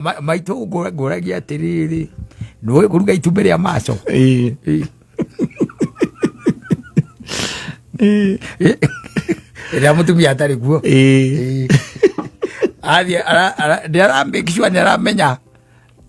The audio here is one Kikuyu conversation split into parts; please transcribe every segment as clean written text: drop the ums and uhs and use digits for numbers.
Maitũ ngũragia atĩrĩrĩ, nĩũĩ kũruga itumbĩ rĩa maco? Ĩĩ. Ĩĩ. Ĩĩ. Rĩrĩa mũtumia atarĩ kuo. Ĩĩ. Ĩĩ. Athiĩ nĩara make sure nĩaramenya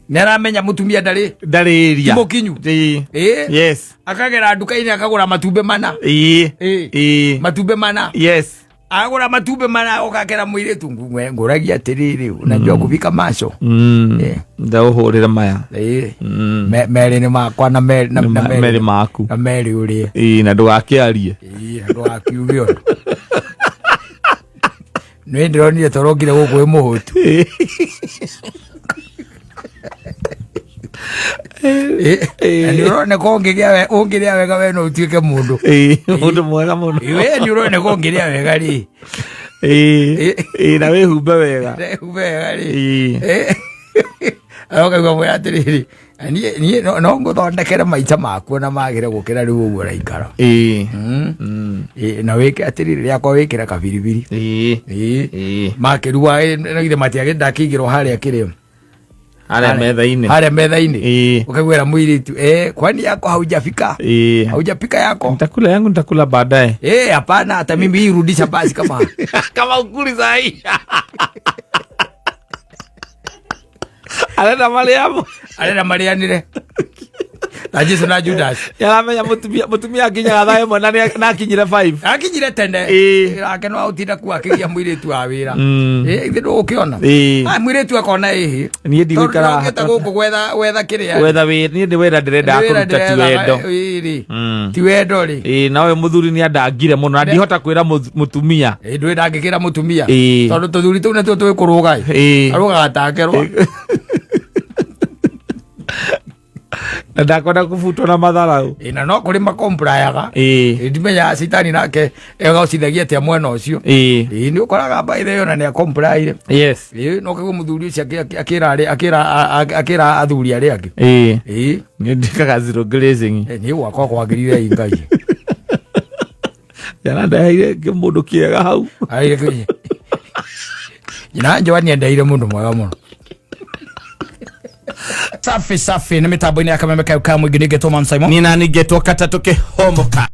nĩaramenya mũtumia ndarĩ Ndarĩ area. Ti mũkinyu. Ĩĩ. Ĩĩ. Yes. Akagera nduka-inĩ akagũra matumbĩ mana. Ĩĩ. Ĩĩ. Ĩĩ. Matumbĩ mana. Yes. Agũra matumbĩ mana ũgakera mũirĩtu ngũragia atĩrĩrĩ, unajua kuvika maco? Mm. Ĩĩ. Ndaũhũrĩre maya. Ĩĩ. Mm. Merĩ nĩ makwa na merĩ na na Merĩ maku. na merĩ ũrĩe. Ĩĩ, na ndũgakĩarie. Ĩĩ, ndũgakiuge ũndũ. Nĩ ndĩronire torokire gũkũ wĩ mũhũtu. Ĩĩ, na nĩ ũroneka ũngĩgĩa ũngĩrĩa wega we no ũtuĩke mũndũ. Ĩĩ, mũndũ mwega mũno. Ĩĩ, we nĩ ũroneka ũngĩrĩa wega rĩ. Ĩĩ. Ĩĩ, na wĩhumbe wega. Wĩhumbe wega rĩ. Ĩĩ. Arokaigua mwĩra atĩrĩrĩ, niĩ niĩ no ngũthondekere maica maku na magĩre gũkĩra rĩu ũguo ũraikara. Ĩĩ. Mm. Mm. Ĩĩ, na wĩke atĩrĩrĩ, rĩakwa wĩkĩre kabiribiri. Ĩĩ. Ĩĩ. Ĩĩ. Makĩruga ĩ, na githĩ matiagĩ ndakĩigĩrwo harĩa kĩrĩa Harĩa metha-inĩ. Harĩa metha-inĩ. Ĩĩ. Ũkaiguĩra mũirĩtu, eh, kwani yako haujafika? Ĩĩ. Haujapika yako? Nitakula yangu, nitakula baadaye. Eh, hapana, hata mimi hii rudisha basi kama Kama ukuli sahi. Arenda marĩa arenda marĩanĩre na Jesu na Judas. Yaramenya mũtumia mũtumia akinyaga thaa ĩmwe na na akinyire 5. Akinyire tene. Ĩĩ. Nake no ũtinda kuo akĩgia mũirĩtu wa wĩra. Mm. Ĩ, ithe ndũgũkĩona. Ĩĩ. Ah, mũirĩtu akona ĩhĩ. Niĩ ndigũikara Tondũ ndokĩte gũkũ gwetha gwetha kĩrĩa. Wetha wĩ niĩ nĩ wĩra ndĩrenda Nĩ wĩra kũruta ti ndĩretha, wendo. ĩĩ rĩ. Mm. Ti wendo rĩ. Ĩĩ, na ũyũ mũthuri nĩ andangire mũno na ndihota kwĩra mũtumia. Ĩ, ndũĩ ndangĩkĩra mũtumia. Ĩĩ. Tondũ tũthuri tũu nĩtuo twĩ kũrũga ĩ. Ĩĩ. Arũgaga takerwa. Na ndakwenda kũbutwo na matharau. Ĩ, na no kũrĩ makomplayaga. Ĩĩ. Ĩ, ndimenyaga citani nake egocithagia atĩa mwena ũcio. Ĩĩ. Ĩ, nĩ ũkoraga mbaithe ĩyo na nĩ akomplaire. Yes. Ĩ, no kaigua mũthuri ũcio akĩra akĩra akĩra athuri arĩa angĩ. Ĩĩ. Ĩ. Nĩ ndĩkaga zero glazing. Ĩ, niĩ gwakwa kwagĩrire Ngai. Jana ndaheire kĩmũndũ kĩega hau. Aire Nyina Joani endeire mũndũ mwega mũno. Safi safi nĩ mĩtambo-inĩ ya kameme kayo ka mũingĩ nĩngetwo Mam Simon. Niĩ nani ngetwo katatũ kĩhomoka.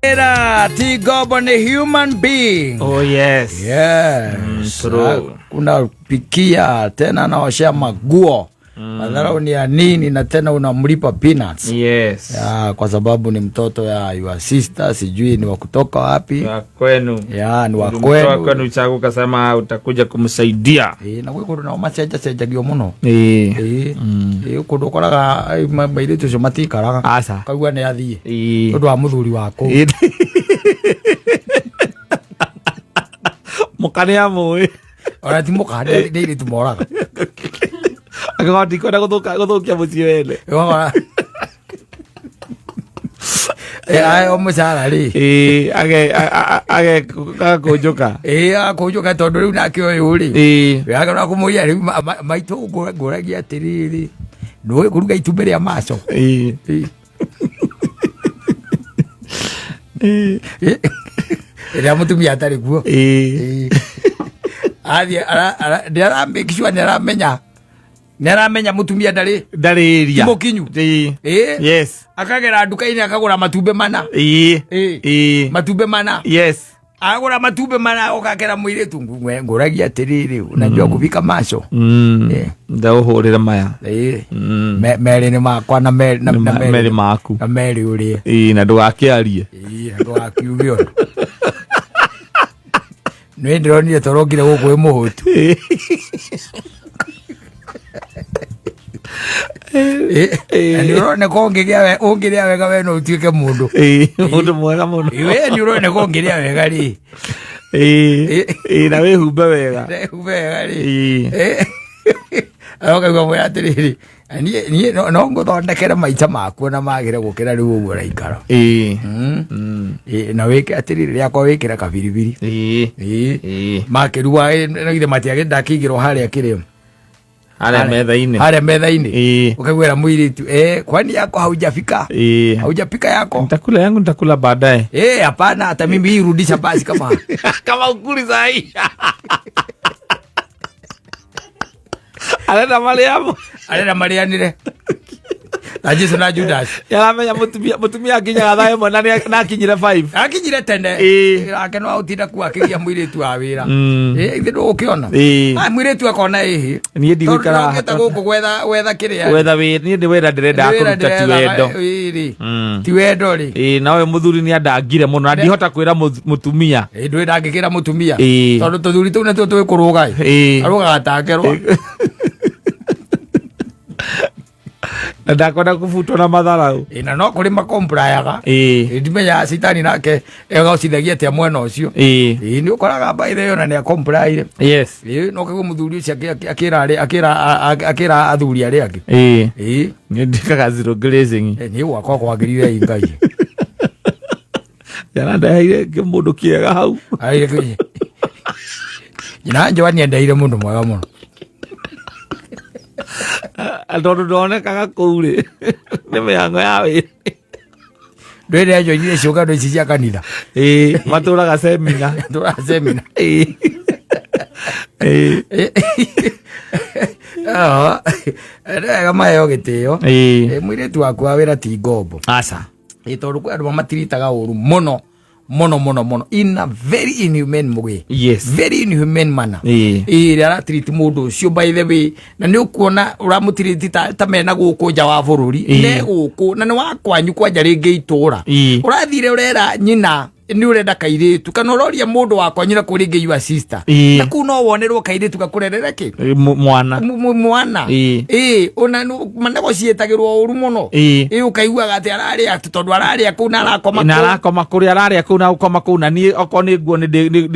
Era ti ngombo nĩ human being. Oh yes. Yes. True. Unapikia tena anaoshea maguo. Madharau ni ya nini na tena unamlipa peanuts. Yes. Ya, kwa sababu ni mtoto ya your sister, sijui ni wa kutoka wapi. Wa kwenu. Ya, ni wa Ulimtoa kwenu. kwenu chagu ukasema utakuja kumsaidia. Ĩ, na gwĩ kũndũ nao macenjacenjagio mũno. Ĩĩ. Ĩ, ĩ, kũndũ ũkoraga mairĩtu ũcio matikaraga. Aca. Kaigua nĩ athiĩ. Ĩĩ. Tondũ wa mũthuri wa kũu. Ĩĩ. Mũka nĩ amũĩ. Ona ti mũka, nĩ airĩtu moraga. Angĩkorwo ndikwenda gũthũkia mũciĩ wene. Ũgakora ayo mũcara rĩ. Ĩĩ, agakũnjũka. Ĩ, agakũnjũka tondũ rĩu nake ũyũ rĩ. Ĩĩ. Wagera kũmũria rĩu maitũ ngũragia atĩrĩrĩ, nĩũĩ kũruga itumbĩ rĩa maco? Ĩĩ. Ĩ. Ĩĩ. Ĩ, rĩrĩa mũtumia atarĩ kuo. Ĩĩ. Ĩ. Athiĩ nĩara make sure nĩaramenya nĩaramenya mũtumia ndarĩ Ndarĩ area. Ti mũkinyu. Ĩĩ. Ĩ. Yes. Akagera nduka-inĩ akagũra matumbĩ mana. Ĩĩ. Ĩ. Ĩĩ. Matumbĩ mana. Yes. Agũra matumbĩ mana ũgakera mũirĩtu ngũragia atĩrĩrĩ, unajua kuvika maco? Mm. Ĩ. Ndaũhũrĩre maya. Ĩ. Mm. Merĩ nĩ makwa na merĩ na Nĩ na merĩ maku. na merĩ ũrĩe. Ĩĩ, na ndũgakĩarie. Ĩ, na ndũgakiuge ũndũ. Nĩ ndĩronire torokire gũkũ wĩ mũhũtu. Ĩĩ. Ĩ, na nĩ ũroneka ũngĩrĩa wega we no ũtuĩke mũndũ. Ĩĩ, mũndũ mwega mũno. Ĩ, we nĩ ũroneka ũngĩrĩa wega rĩ. Ĩĩ. Ĩĩ, na wĩhumbe wega. Wĩhumbe wega rĩ. Ĩĩ. Ĩ, arokaigua mwĩra atĩrĩrĩ, niĩ niĩ no ngũthondekere maica maku na magĩre gũkĩra rĩu ũguo ũraikara. Ĩĩ. Mm. Mm. Ĩ, na wĩke atĩrĩrĩ, rĩakwa wĩkĩre kabiribiri. Ĩĩ. Ĩ. Ĩĩ. Makĩruga ĩ, na githĩ matiagĩ ndakĩigĩrwo harĩa kĩrĩa Harĩa metha-inĩ. Harĩa metha-inĩ. Ĩĩ. Ũkaiguĩra mũirĩtu, eh, kwani yako haujafika? Ĩĩ. Haujapika yako? Nitakula yangu, nitakula baadaye. Eh, hapana, hata mimi hii rudisha basi kama Kama ukuli sahi. Arenda marĩa Arenda marĩanĩre na Jesu na Judas. Aramenya mutumia akinyaga thaa 1 na na akinyire 5. Akinyire tene. Ĩĩ. Nake no aũtinda kuo akĩgia mũirĩtu wa wĩra. Mm. Ĩ, ithe ndũgũkĩona. Ĩĩ. Ah, mũirĩtu akona ĩhĩ. Niĩ ndigũikara Tondũ ndokĩte gũkũ gwetha kĩrĩa. Gwetha wĩra, niĩ nĩ wĩra ndĩrenda Wĩra kũruta, ti ndĩretha, wendo. ĩĩ rĩ. Mm. Ti wendo rĩ. Ĩĩ, na ũyũ mũthuri nĩ andangire mũno na ndihota kwĩra mũtumia. Ĩ, ndũĩ ndangĩkĩra mũtumia. Ĩĩ. Tondũ tũthuri tũu nĩtuo tũĩ kũrũga ĩ. Ĩĩ. Arũgaga takerwa. Na ndakwenda kũbutwo na matharau. Ĩ, na no kũrĩ makomplayaga. Ĩĩ. Ĩ, ndimenyaga citani nake egocithagia atĩa mwena ũcio. Ĩĩ. Ĩ, nĩ ũkoraga by the way ona nĩ akomplaire. Yes. Ĩ, no kaigua mũthuri ũcio akĩra akĩra athuri arĩa angĩ. Ĩĩ. Ĩ, Nĩ ndĩkaga zero glazing. ĩ, niĩ gwakwa kwagĩrire ĩ Ngai. Jana ndeheire kĩmũndũ kĩega hau. Ai, nyina Joan endeire mũndũ mwega mũno. Tondũ ndonekaga kũu rĩ, nĩ mĩhang'o ya wĩra. Ndwĩrĩ anjoinire ciũngano ici cia kanitha. Ĩĩ, matũraga semina. Tũra semina. Ĩĩ. Ĩĩ. Oho, nĩ wega maheo gĩtĩo. Ĩĩ. Ĩ, mũirĩtu waku wa wĩra ti ngombo. Aca. Ĩ, tondũ kwĩ andũ mamatiritaga ũru mũno mũno mũno mũno in a very inhumane way. Yes. Very inhumane manner. Ĩĩ. Ĩ, ĩrĩa aratiriti mũndũ ũcio by the way, na nĩ ũkuona ũramũtiriti ta mena gũkũ nja wa bũrũri. Ĩĩ. Ne gũkũ na nĩ wa kwanyu kwanja rĩngĩ itũra. Ĩĩ. Ũrathire ũrera nyina nĩ ũrenda kairĩtu kana ũroria mũndũ wa kwanyu na kũu rĩngĩ your sister. Ĩĩ. Na kũu no wonerwo kairĩtu gakũrerere kĩ? Ĩĩ, mwana. Mwana. Ĩĩ. Ĩĩ, ona manegociĩtagĩrwo ũru mũno. Ĩĩ. Ĩĩ, ũkaiguaga atĩ ararĩa tondũ ararĩa kũu na arakoma Na kũu. arakoma kũrĩa ararĩa kũu na gũkoma kũu, na niĩ okorwo nĩ nguo nĩ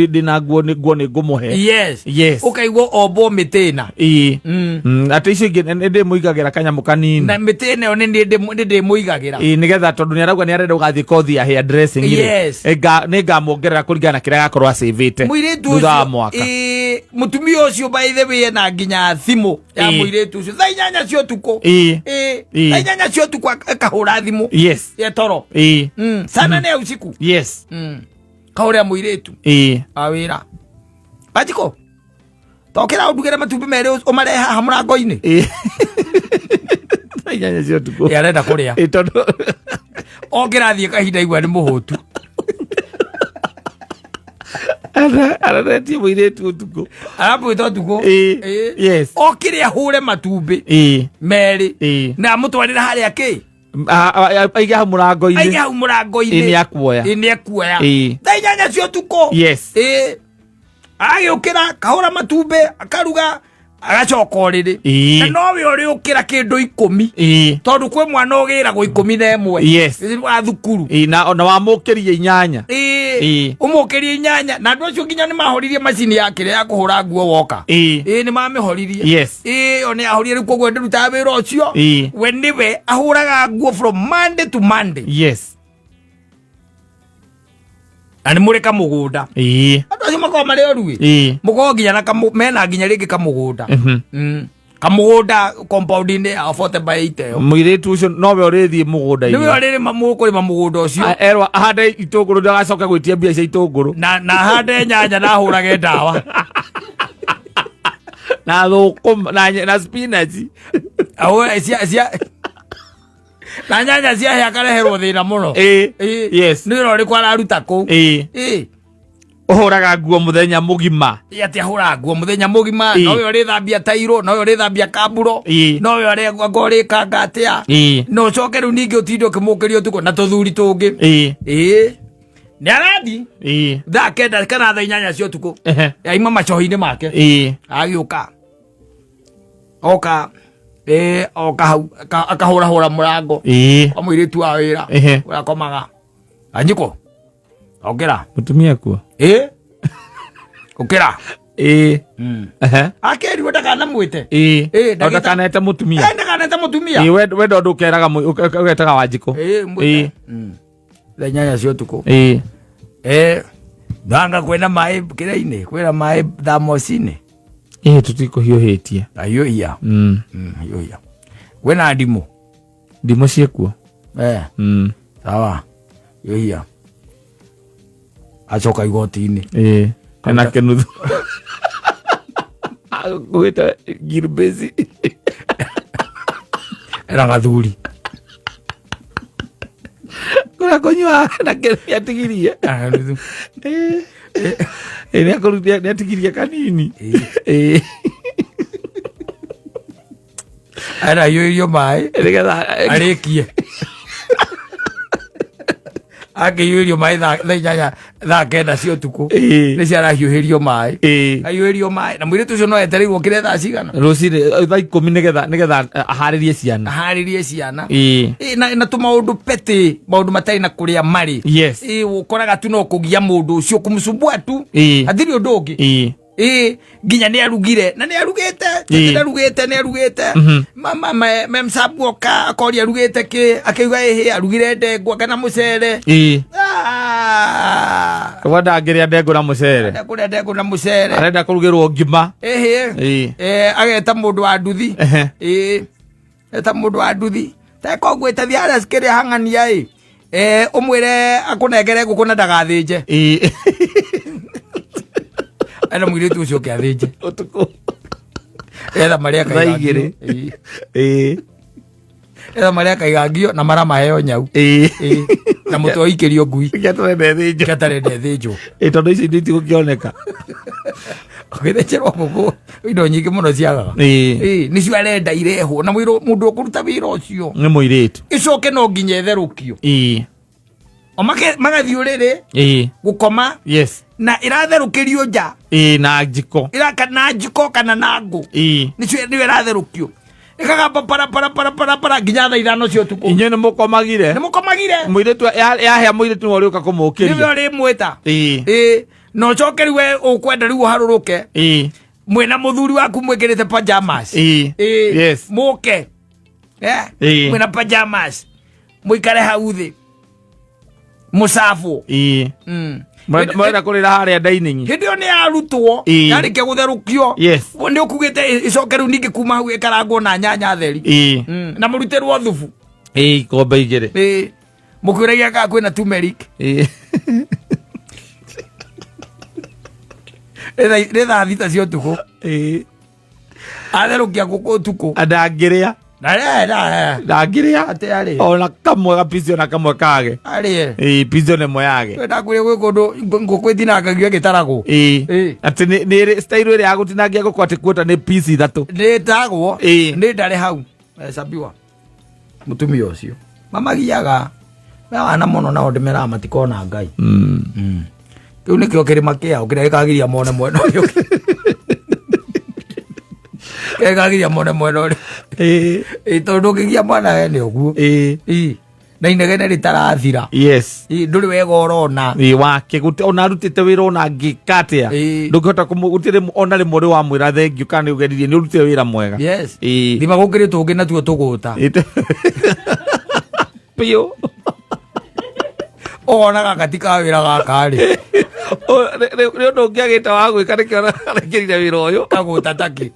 ndĩna nguo, nĩ nguo nĩ ngũmũhe. Yes. Yes. Ũkaigua ombwo mĩtĩ ĩna. Ĩĩ. Mm. Atĩ icio ingĩ nĩ ndĩmũigagĩra kanyamũ kanini. Na mĩtĩ ĩno nĩ ndĩmũigagĩra. Ĩĩ, nĩgetha tondũ nĩ arauga nĩ arenda gũgathiĩ kothi ya hair dressing rĩ. Yes. Nĩ ngamuongerera kũringana na kĩrĩa agakorwo acĩvĩte Mũirĩtu thutha wa ũcio mwaka. ĩĩ, mũtumia ũcio by the way ena nginya thimũ ya Ĩĩ. mũirĩtu ũcio thaa 8 cia ũtukũ. Ĩĩ. Ĩĩ, Ĩĩ. thaa 8 cia ũtukũ akahũra thimũ Yes. ya toro. Ĩĩ. Saa 8 ya usiku. Yes. Kahũrĩra mũirĩtu Ĩĩ. wa wĩra. Wanjikũ, tokĩra ũndugĩre matumbĩ merĩ ũmarehe haha mũrango-inĩ. Ĩĩ. Thaa 8 cia ũtukũ. Ĩ, arenda kũrĩa. Ĩĩ, tondũ Okĩra athiĩ kahinda igua nĩ mũhũtu. Araretie mũirĩtu ũtukũ. Aramwĩta ũtukũ. Ĩĩ. Ĩĩ. Yes. Okĩre ahũre matumbĩ Ĩĩ. merĩ Ĩĩ. na amũtwarĩre harĩa kĩ Aige hau mũrango-inĩ. Aige hau mũrango-inĩ. Ĩĩ, nĩ akuoya. Ĩĩ, nĩ ekuoya. Ĩĩ. Thaa 8 cia ũtukũ. Yes. Ĩĩ. Agĩũkĩra kahũra matumbĩ akaruga agacoka ũrĩrĩ. Ĩĩ. Na nowe ũrĩũkĩra kĩndũ 10. Ĩĩ. Tondũ kwĩ mwana ũgĩragwo 11. Yes. Wa thukuru. Ĩĩ, na wamũkĩria 8. Ĩĩ. Ĩĩ. Ũmũkĩrie 8 na andũ acio nginya nĩ mahoririe macini ya kĩrĩa ya kũhũra nguo woka. Ĩĩ. Ĩĩ, nĩ mamĩhoririe. Yes. Ĩĩ, o nĩ ahorire rĩu koguo ndĩrutaga wĩra ũcio. Ĩĩ. We nĩwe ahũraga nguo from Monday to Monday. Yes. Na nĩ mũrĩ kamũgũnda. Ĩĩ. Andũ acio makoragwo marĩ oru ĩ. Ĩĩ. Mũkoragwo nginya na mena nginya rĩngĩ kamũgũnda. Mhm. Kamũgũnda compound-inĩ ya 40 by 8 ĩyo. Mũirĩtu ũcio nowe ũrĩthiĩ mũgũnda-inĩ. Nĩwe ũrĩrĩma mũkũrĩma mũgũnda ũcio. Erwo ahande itũngũrũ ndagacoke gwĩtia mbia cia itũngũrũ. Na ahande nyanya na ahũrage ndawa. Na thũkũma na spinach. Ahũre cia na nyanya cia akareherwo thĩna mũno. Ĩĩ. Ĩĩ. Yes. Nĩ wĩra ũrĩkũ araruta kũu? Ĩĩ. Ĩĩ. Ũhũraga nguo mũthenya mũgima. Ĩ, atĩ ahũraga nguo mũthenya mũgima. Ĩĩ. Nowe ũrĩthambia tairo, nowe ũrĩthambia kamburo. Ĩĩ. Nowe anga ũrĩkanga atĩa. Ĩĩ. Na ũcoke rĩu ningĩ ũtinde ũkĩmũkĩria ũtukũ na tũthuri tũngĩ. Ĩĩ. Ĩĩ. Nĩ arathi Ĩĩ. thaa 9 kana thaa 8 cia ũtukũ. Ehe. Aima macohi-inĩ make. Ĩĩ. Agĩũka. Oka. Ĩĩ, oka hau akahũrahũra mũrango. Ĩĩ. Kwa mũirĩtu wa wĩra. Ehe. Ũrĩa akomaga. Anjikũ. Okĩra. Mũtumia kuo. Ĩĩ. Ũkĩra. Ĩĩ. Ehe. Akerirwo ndakanamwĩte. Ĩĩ. Ĩĩ, O ndakanete mũtumia. Ĩ, ndakanete mũtumia. Ĩĩ, we ndo ndũkeraga ũgetaga Wanjikũ. Ĩĩ, mwĩte. Ĩĩ. Thaa 8 cia ũtukũ. Ĩĩ. Ĩĩ. Ndanga kwĩna maĩ kĩrĩa-inĩ, kwĩna maĩ thamoci-inĩ. Ĩĩ, tũtikũhiũhĩtie. Hiũhia. Hiũhia. Kwĩna ndimũ. Ndimũ ciĩkuo. Sawa. Hiũhia. Acoka igoti-inĩ. Ĩĩ. Ena kĩnuthu. Gwĩta Gilbezi. Era gathuri. Kũrĩa kũnyua na kĩrĩa atigirie. Ah, nuthu. Eh, nĩ atigirie kanini. Eh, Araiyũirio maĩ nĩgetha arĩkie. Akĩiyũirio maĩ thaa 8 thaa 9 cia ũtukũ. Nĩcio arahiũhĩrio maĩ. Aiyũirio maĩ na mũirĩtu ũcio no etereirwo kĩrĩa thaa cigana. Rũcinĩ thaa 10 nĩgetha aharĩrie ciana. Aharĩrie ciana. Na tũmaũndũ petĩ maũndũ matarĩ na kũrĩa marĩ. Yes. Ũkoraga tu no kũgia mũndũ ũcio kũmũcumbua tu. Hatirĩ ũndũ ũngĩ. Nginya nĩ arugire na nĩ arugĩte nĩ arugĩte nĩ arugĩte mama memsabu oka akoria arugĩte kĩ akĩuga ĩhĩ arugire ndengwa kana mũcere. Kwa ndangĩrĩa ndengũ na mũcere. Kũrĩa ndengũ na mũcere. Arenda kũrugĩrwo ngima. Ĩhĩ. Ageta mũndũ wa nduthi. Eta mũndũ wa nduthi. Teka ũguo ĩtathi harĩa kĩrĩa hang'ania ĩ. Ũmwĩre akũnengere ngũkũ na ndagathĩnje. Ena mũirĩtu ũcio ũke athĩnje. Ũtukũ. Etha marĩa Thaa 2. Etha marĩa akaigangio na mara maheo nyau. Na mũtwe ũikĩrio ngui. Kĩatarenda ĩthĩnjwo. Kĩatarenda ĩthĩnjwo. Tondũ ici indo itigũkĩoneka. Ũgĩthĩnjĩrwo ngũkũ indo nyingĩ mũno ciagaga. Nĩcio arenda irehwo na mũndũ ũkũruta wĩra ũcio. Nĩ mũirĩtu. Ĩcoke no nginya ĩtherũkio. O magathiĩ ũrĩrĩ. Gũkoma. Yes. Na ĩratherũkĩrio nja. Na njiko. Na njiko kana na ngũ. Nĩcio nĩyo ĩratherũkio. Ĩkagamba para para para para para nginya thaa 5 cia ũtukũ. Inyuĩ nĩ mũkomagire. Nĩ mũkomagire. Mũirĩtu yahĩa mũirĩtu nĩwe ũrĩũka kũmũkĩria. Nĩwe ũrĩmwĩta. Na ũcoke rĩu we ũkwenda rĩu ũharũrũke. Mwĩna mũthuri waku mwĩkĩrĩte pajamas. Yes. Mũke. Mwĩna pajamas. Mũikare hau thĩ. Mũcabwo. Mwenda kũrĩra harĩa dining. Hĩndĩ ĩyo nĩ yarutwo. Yarĩkia gũtherũkio. Yes. Nĩ ũkugĩte ĩcoke rĩu ningĩ kuma hau ĩkarangwo na nyanya theri. Na mũrutĩrwo thubu. Ikombe 2. Mũkwĩragia kana kwĩna turmeric. Nĩ thaa 6 cia ũtukũ. Atherũkia ngũkũ ũtukũ. Ndangĩrĩa. Ndangĩrĩa. Atĩ arĩe. Ona kamwe gapici ona kamwe kage. Arĩe. Pici ona ĩmwe yage. Ndakwĩra gwĩ kũndũ ngũkũ ĩtinangagio ĩgĩtaragwo. Atĩ nĩ style ĩrĩa ya gũtinangia ngũkũ atĩ kuota nĩ pici 3. Nĩ ĩtagwo. Nĩ ndare hau. Hesabiwa. Mũtumia ũcio. Mamagiaga. Me wana mũno nao ndĩmeraga matikona Ngai. Kĩu nĩkĩo kĩrĩma kĩao kĩrĩa gĩkagiria mone mwena ũrĩa ũngĩ. Kĩrĩa gĩkagiria mone mwena ũrĩa. Tondũ ũngĩgia mwana we nĩ ũguo. Na inegene rĩtarathira. Yes. Ndũrĩ wega ũrona. Wake ona arutĩte wĩra ona angĩka atĩa. Ndũngĩhota gũtirĩ ona rĩmwe ũrĩ wamwĩra thengiũ kana nĩ ũgeririe nĩ ũrutĩte wĩra mwega. Yes. Thima gũkĩrĩ tũngĩ natuo tũgũta. Biũ. Ũkona gaka ti ka wĩra gaka rĩ. Nĩ ũndũ ũngĩ agĩte wa gwĩka nĩkĩo arekĩrire wĩra ũyũ. Kagũta takĩ.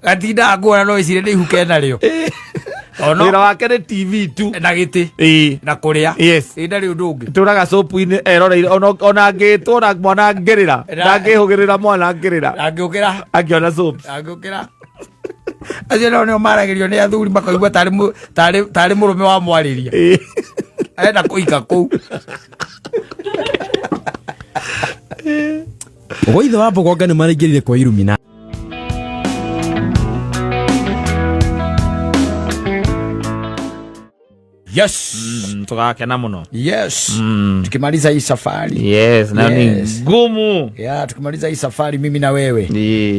Gatindaga kuona no ĩcire nĩ ihuke narĩo. Wĩra wake nĩ TV tu. Na gĩtĩ. Na kũrĩa. Yes. Ndarĩ ũndũ ũngĩ. Tũraga sopu-inĩ eroreire ona angĩtwo na mwana angĩrĩra. Ndangĩhũgĩrĩra mwana angĩrĩra. Angĩũkĩra. Angĩona soaps. Angĩũkĩra. Acio nao nĩo maragĩrio nĩ athuri makaigua tarĩ mũrũme wa mwarĩria. Arenda kũika kũu. Gwa ithe wa Mbogonga nĩ maraingĩrire kwa Illumina. Yes. Tugakena muno. Yes. Tukimaliza hii safari. Yes, na ni ngumu. Yeah, tukimaliza hii safari mimi na wewe.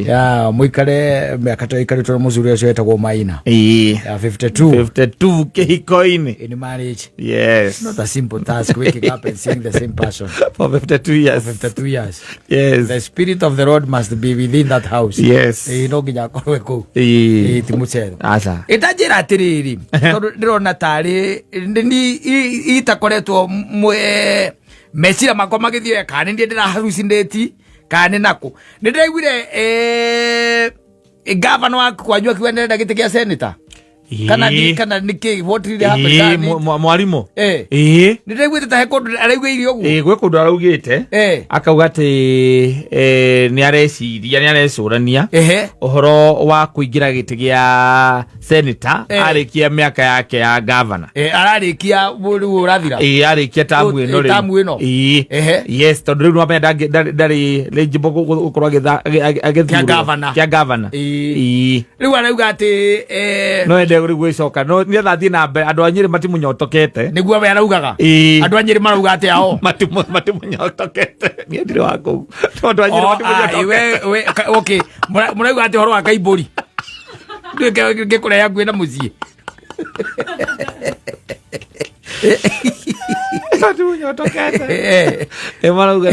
Yeah, muikare miaka tũikarĩtwo na mũthuri ũcio wetagwo Maina. Yeah, 52. 52 kĩhiko-inĩ. In marriage. Yes. It's not a simple task waking up and seeing the same person. For 52 years. For 52 years. Yes. The spirit of the Lord must be within that house. Yes. No nginya akorwe kũu. Ti mũcere. Aca. Ĩtanjĩra atĩrĩrĩ, tondũ ndĩrona tarĩ nĩ itakoretwo meciria makwa magĩthiĩ kana nĩ niĩ ndĩra hallucinate kana nĩ nakũ. Nĩ ndĩraiguire gavana wa kwanyu akiuga nĩarenda gĩtĩ kĩa senator. Kana nĩ kana nĩ kĩ, what really happened? Ĩĩ, mwarimũ. Ĩĩ. Nĩ ndaiguĩte ta he kũndũ araugĩire ũguo. Ĩĩ, gwĩ kũndũ araugĩte, akauga atĩ nĩ areciria, nĩ arecũrania ũhoro wa kũingĩra gĩtĩ gĩa senator arĩkia mĩaka yake ya gavana. Ararĩkia rĩu ũrathira. Ĩĩ, arĩkia tamu ĩno rĩu. Tamu ĩno. Ĩĩ. Yes, tondũ rĩu nĩwamenya ndarĩ eligible gũkorwo agĩthurwo. Kĩa gavana. Kĩa gavana. Ĩĩ. Ĩĩ. Rĩu arauga atĩ No ende rĩu gwĩcoka no nĩgetha athiĩ na mbere. Andũ a Nyĩrĩ matimunyotokete. Nĩguo we araugaga. Ĩĩ. Andũ a Nyĩrĩ marauga atĩ ao Matimunyotokete. Niĩ ndirĩ wa kũu. No andũ a Nyĩrĩ Oh, ah, matimunyotokete. we, okay. Mũrauga atĩ ũhoro wa kaimbũri ngĩkũrehe hakuhĩ na mũciĩ. Matimunyotokete. Marauga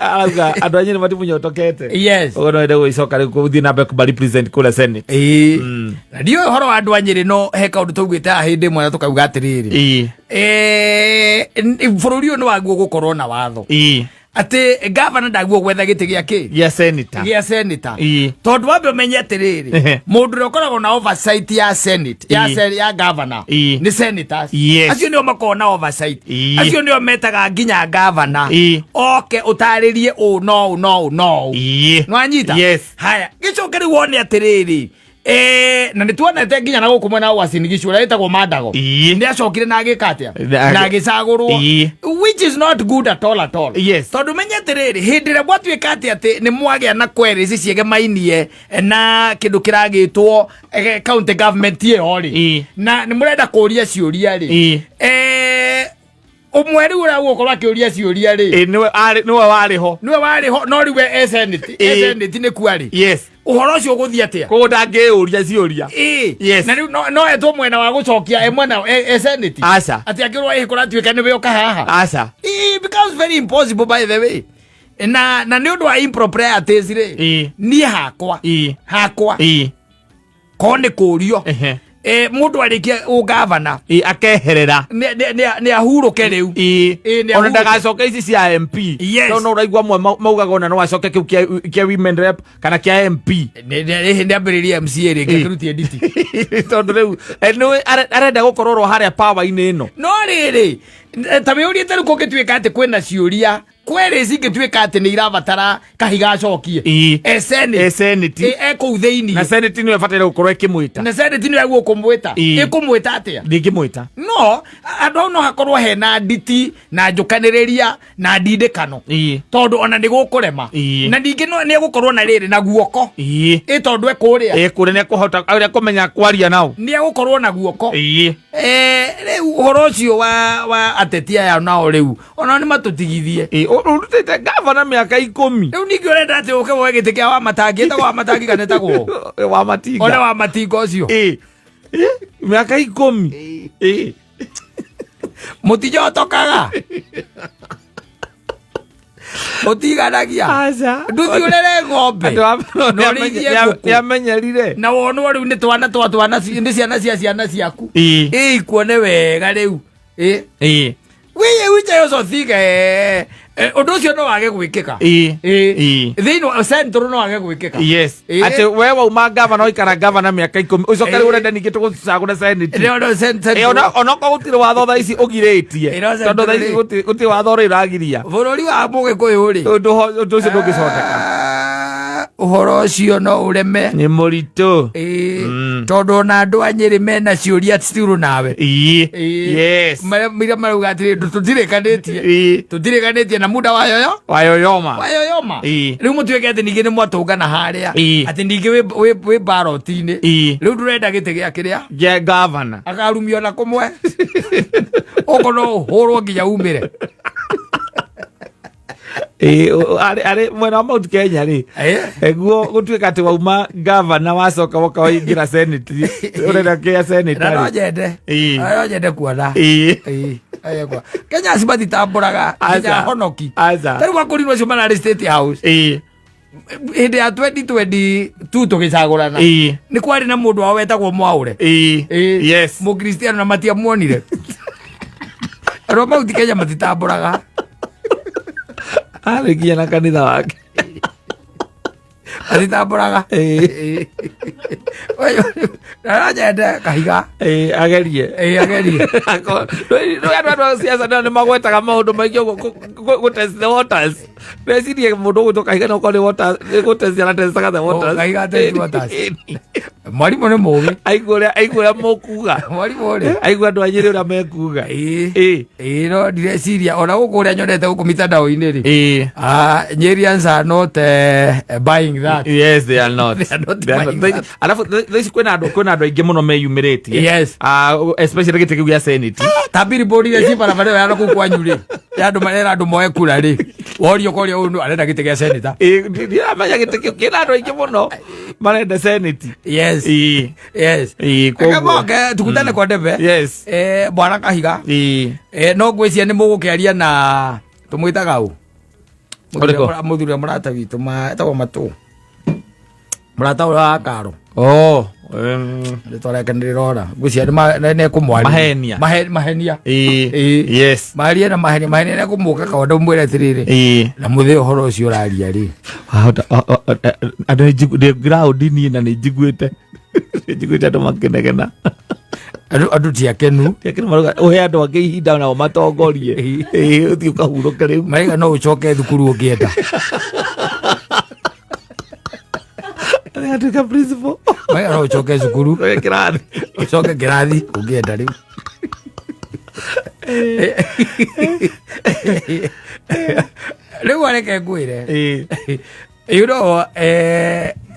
arauga andũ a Nyĩrĩ matimunyotokete. Ũguo no ende gwĩcoka rĩu gũthiĩ na mbere kũma represent kũrĩa Senate. Ĩĩ. Na ndiũĩ ũhoro wa andũ a Nyĩrĩ, no he kaũndũ twaugĩte haha hĩndĩ ĩmwe na tũkauga atĩrĩrĩ, bũrũri ũyũ nĩ waguo gũkorwo na watho atĩ gavana ndaguo gwetha gĩtĩ gĩa kĩ? Gĩa senator. Gĩa senator. Tondũ wambe ũmenye atĩrĩrĩ, mũndũ ũrĩa ũkoragwo na oversight ya senate ya, ya governor nĩ senators. Acio nĩo makoragwo na oversight. Acio nĩo metaga nginya governor oke ũtarĩrie ũũ no ũũ no ũũ no ũũ. Nĩwanyita? Yes. Haya, gĩcoke rĩu wone atĩrĩrĩ, na nĩ tuonete nginya na gũkũ mwena wa Uasin Gishu ũrĩa wĩtagwo Mandago nĩ acokire na agĩka atĩa? Na agĩcagũrwo, which is not good at all at all. Tondũ menye atĩrĩrĩ, hĩndĩ ĩrĩa gwatuĩka atĩ nĩ mwagĩa na queries ciegemainie na kĩndũ kĩragĩtwo county government ĩyo rĩ, na nĩ mũrenda kũria ciũria rĩ, ũmwe rĩu ũrĩa ũgũkorwo akĩũria ciũria rĩ, Nĩwe warĩ ho. Nĩwe warĩ ho, no rĩu e senate, e senate nĩ kua rĩ, ũhoro ũcio ũgũthiĩ atĩa? Koguo ndangĩũria ciũria. Na rĩu no etwo mwena wa gũcokia e mwena e senate? Aca. Atĩ angĩrwo ĩ kũratuĩka nĩwe ũka haha. Aca. It becomes very impossible, by the way, na nĩ ũndũ wa improprieties rĩ, niĩ hakwa, hakwa, ko nĩ kũrio, mũndũ arĩkia ũgavana, Akeherera. Nĩ ahurũke rĩu. Nĩ Ona ahurũke. ndagacoke ici cia MP. Tondũ no ũraigua amwe maugaga ona no acoke kĩu kĩa women rep kana kĩa MP. Nĩ ambĩrĩrie MCA rĩngĩ, akĩrutie nditi. Tondũ rĩu nĩwe arenda gũkorwo ro harĩa power-inĩ ĩno. No rĩrĩ, ta wĩũrie, rĩu kũngĩtuĩka atĩ kwĩna ciũria, queries ingĩtuĩka atĩ nĩ irabatara kahiga acokie, e Senate, E Senate. E kũu thĩinĩ, na Senate nĩyo ĩbataire gũkorwo ĩkĩmwĩta. Na Senate nĩyo yaguo kũmwĩta. Ĩkũmwĩta atĩa? Ndingĩmwĩta. No andũ hau no hakorwo hena nditi na njũkanĩrĩria na ndindĩkano, tondũ ona nĩ gũkũrema. Na ningĩ no nĩ egũkorwo na rĩrĩ na guoko, ĩ tondũ ekũrĩa. Ĩ kũrĩa nĩ ekũhota ũrĩa kũmenya kwaria nao. Nĩ egũkorwo na guoko. Rĩu ũhoro ũcio wa ateti aya nao rĩu onao nĩ matũtigithie. Ĩĩ, ũrutĩte gavana mĩaka 10. Rĩu ningĩ ũrenda atĩ ũke woe gĩtĩ kĩa Wamatangi, ĩtagwo Wamatangi kana ĩtagwo Wa Matinga. One wa Matinga ũcio. Ĩĩ. Ĩĩ, mĩaka 10. Ĩĩ. Mũtinyotokaga, mũtiganagia. Aca. Ndũthiĩ ũrere ng'ombe Andũ a- na ũrĩithie ngũkũ. Nĩamenyerire. Na wonwo rĩu nĩ twana twa twana nĩ ciana cia ciana ciaku. Ĩ ikuone wega rĩu. Ĩ wiye wiche ũcio thiga, ũndũ ũcio no wage gwĩkĩka. Ĩ thĩinĩ wa central no wage gwĩkĩka. Atĩ we wauma gavana, waikara gavana mĩaka 10, ũcoke rĩu ũrenda ningĩ tũgũcagũre senate. No, central. Onokorwo gũtirĩ watho thaa ici ũgirĩtie, No, tondũ central thaa ici rĩ. gũtirĩ watho ũrĩ ũragiria. Bũrũri wa mũgĩkũyũ rĩ, Ũndũ ũcio ndũngĩcoteka. Ah, ũhoro ũcio no ũreme. Nĩ mũritũ. Ĩĩ, tondũ ona andũ a Nyĩrĩ mena ciũria still nawe. Ĩĩ. Marĩa marauga atĩrĩ, tũtirĩkanĩtie, tũtirĩkanĩtie na muda wayoyo Wayoyoma. Wayoyoma. Rĩu mũtuĩke atĩ ningĩ nĩ mwatũngana harĩa, atĩ ningĩ wĩ baroti-inĩ, rĩu ndũrenda gĩtĩ gĩa kĩrĩa? Gĩa gavana. Akarumio na kũmwe ũko no ũhũrwo nginya umĩre. Ĩĩ, arĩ mwena wa Mount Kenya rĩ, guo gũtuĩka atĩ wauma gavana wacoka woka waingĩra senate, ũrenda kĩa senate Na no rĩ. nyende. Na no nyende kuona. Ĩĩ, ayekwa Kenya acio matitambũraga nginya honoki. Aca. Tarĩu akũrinwo acio mararĩ State House hĩndĩ ya 2022 tũgĩcagũrana, nĩ kwarĩ na mũndũ wao wetagwo Mwaũre. Mũkristiano, na matiamuonire. Andũ a Mount Kenya matitambũraga. Arĩ nginya na kanitha wake. Atitambũraga. Aranyende Kahiga. Ĩĩ, agerie. Ĩĩ, agerie. Andũ a siasa nao nĩ magwetaga maũndũ maingĩ ũguo gũ test the waters. Recirie mũndũ ũgwĩtwo Kahiga no korwo nĩ waters, nĩ gũ test aratestaga the waters. Kahiga test waters. Mwarimũ nĩ mũgĩ. Aigua ũrĩa mũkuga. Mwarimũ rĩ. Aigua andũ a Nyĩrĩ ũrĩa mekuga. Ĩĩ. Ĩĩ. Ĩĩ, no ndireciria ona gũkũ ũrĩa nyonete gũkũ mitandao-inĩ rĩ. Ĩĩ. Ah, Nyerians are not buying that. Yes, they are not. They are not They are buying not. that. Alafu thaa ici kwĩna andũ aingĩ mũno meyumĩrĩtie. Yes. Ah, especially gĩtĩ kĩu gĩa Senate. Ta billboard iria ciĩ barabara ĩyo ya kũu kwanyu rĩ, ya andũ marera andũ moe kura rĩ, worio koria ũyũ nũ arenda gĩtĩ gĩa senator. Ĩĩ, ndiramenya gĩtĩ kĩu kĩna andũ aingĩ mũno marenda Senate. Yes. Ĩĩ. Yes. Ĩĩ, koguo. Kamoke tukutane kwa ndebe. Yes. Eh, bwana Kahiga. Ĩĩ. Eh, no ngwĩciria nĩ mũgũkĩaria na tũmwĩtaga ũ? Ũrĩkũ? Mũthuri ũrĩa mũrata witũ etagwo Matũ. Mũrata ũrĩa wa Karo. Oh, Rĩtwa rĩake nĩ rĩrora. Ngwĩciria nĩ ekũmwarĩria. Mahenia. Mahenia. Ĩĩ. Ĩĩ. Yes. Marie na Mahenia. Mahenia nĩ ekũmũka kaonda ũmwĩre atĩrĩrĩ. Ĩĩ. Na mũthĩ ũhoro ũcio ũraria rĩ. Wahota andũ ndĩ ground niĩ na nĩ njiguĩte. Nĩ njiguĩte andũ makĩnegena. Andũ ti akenu. Lakini marauga ũhe andũ angĩ ihinda nao matongorie. Ĩĩ, ũthiĩ ũkahurũke rĩu. Maraiga no ũcoke thukuru ũngĩenda. Agatuĩka principal. Maraiga no ũcoke cukuru. Ũcoke kĩrathi. Ũcoke kĩrathi ũngĩenda rĩu. Rĩu areke ngwĩre. Ĩĩ. You know,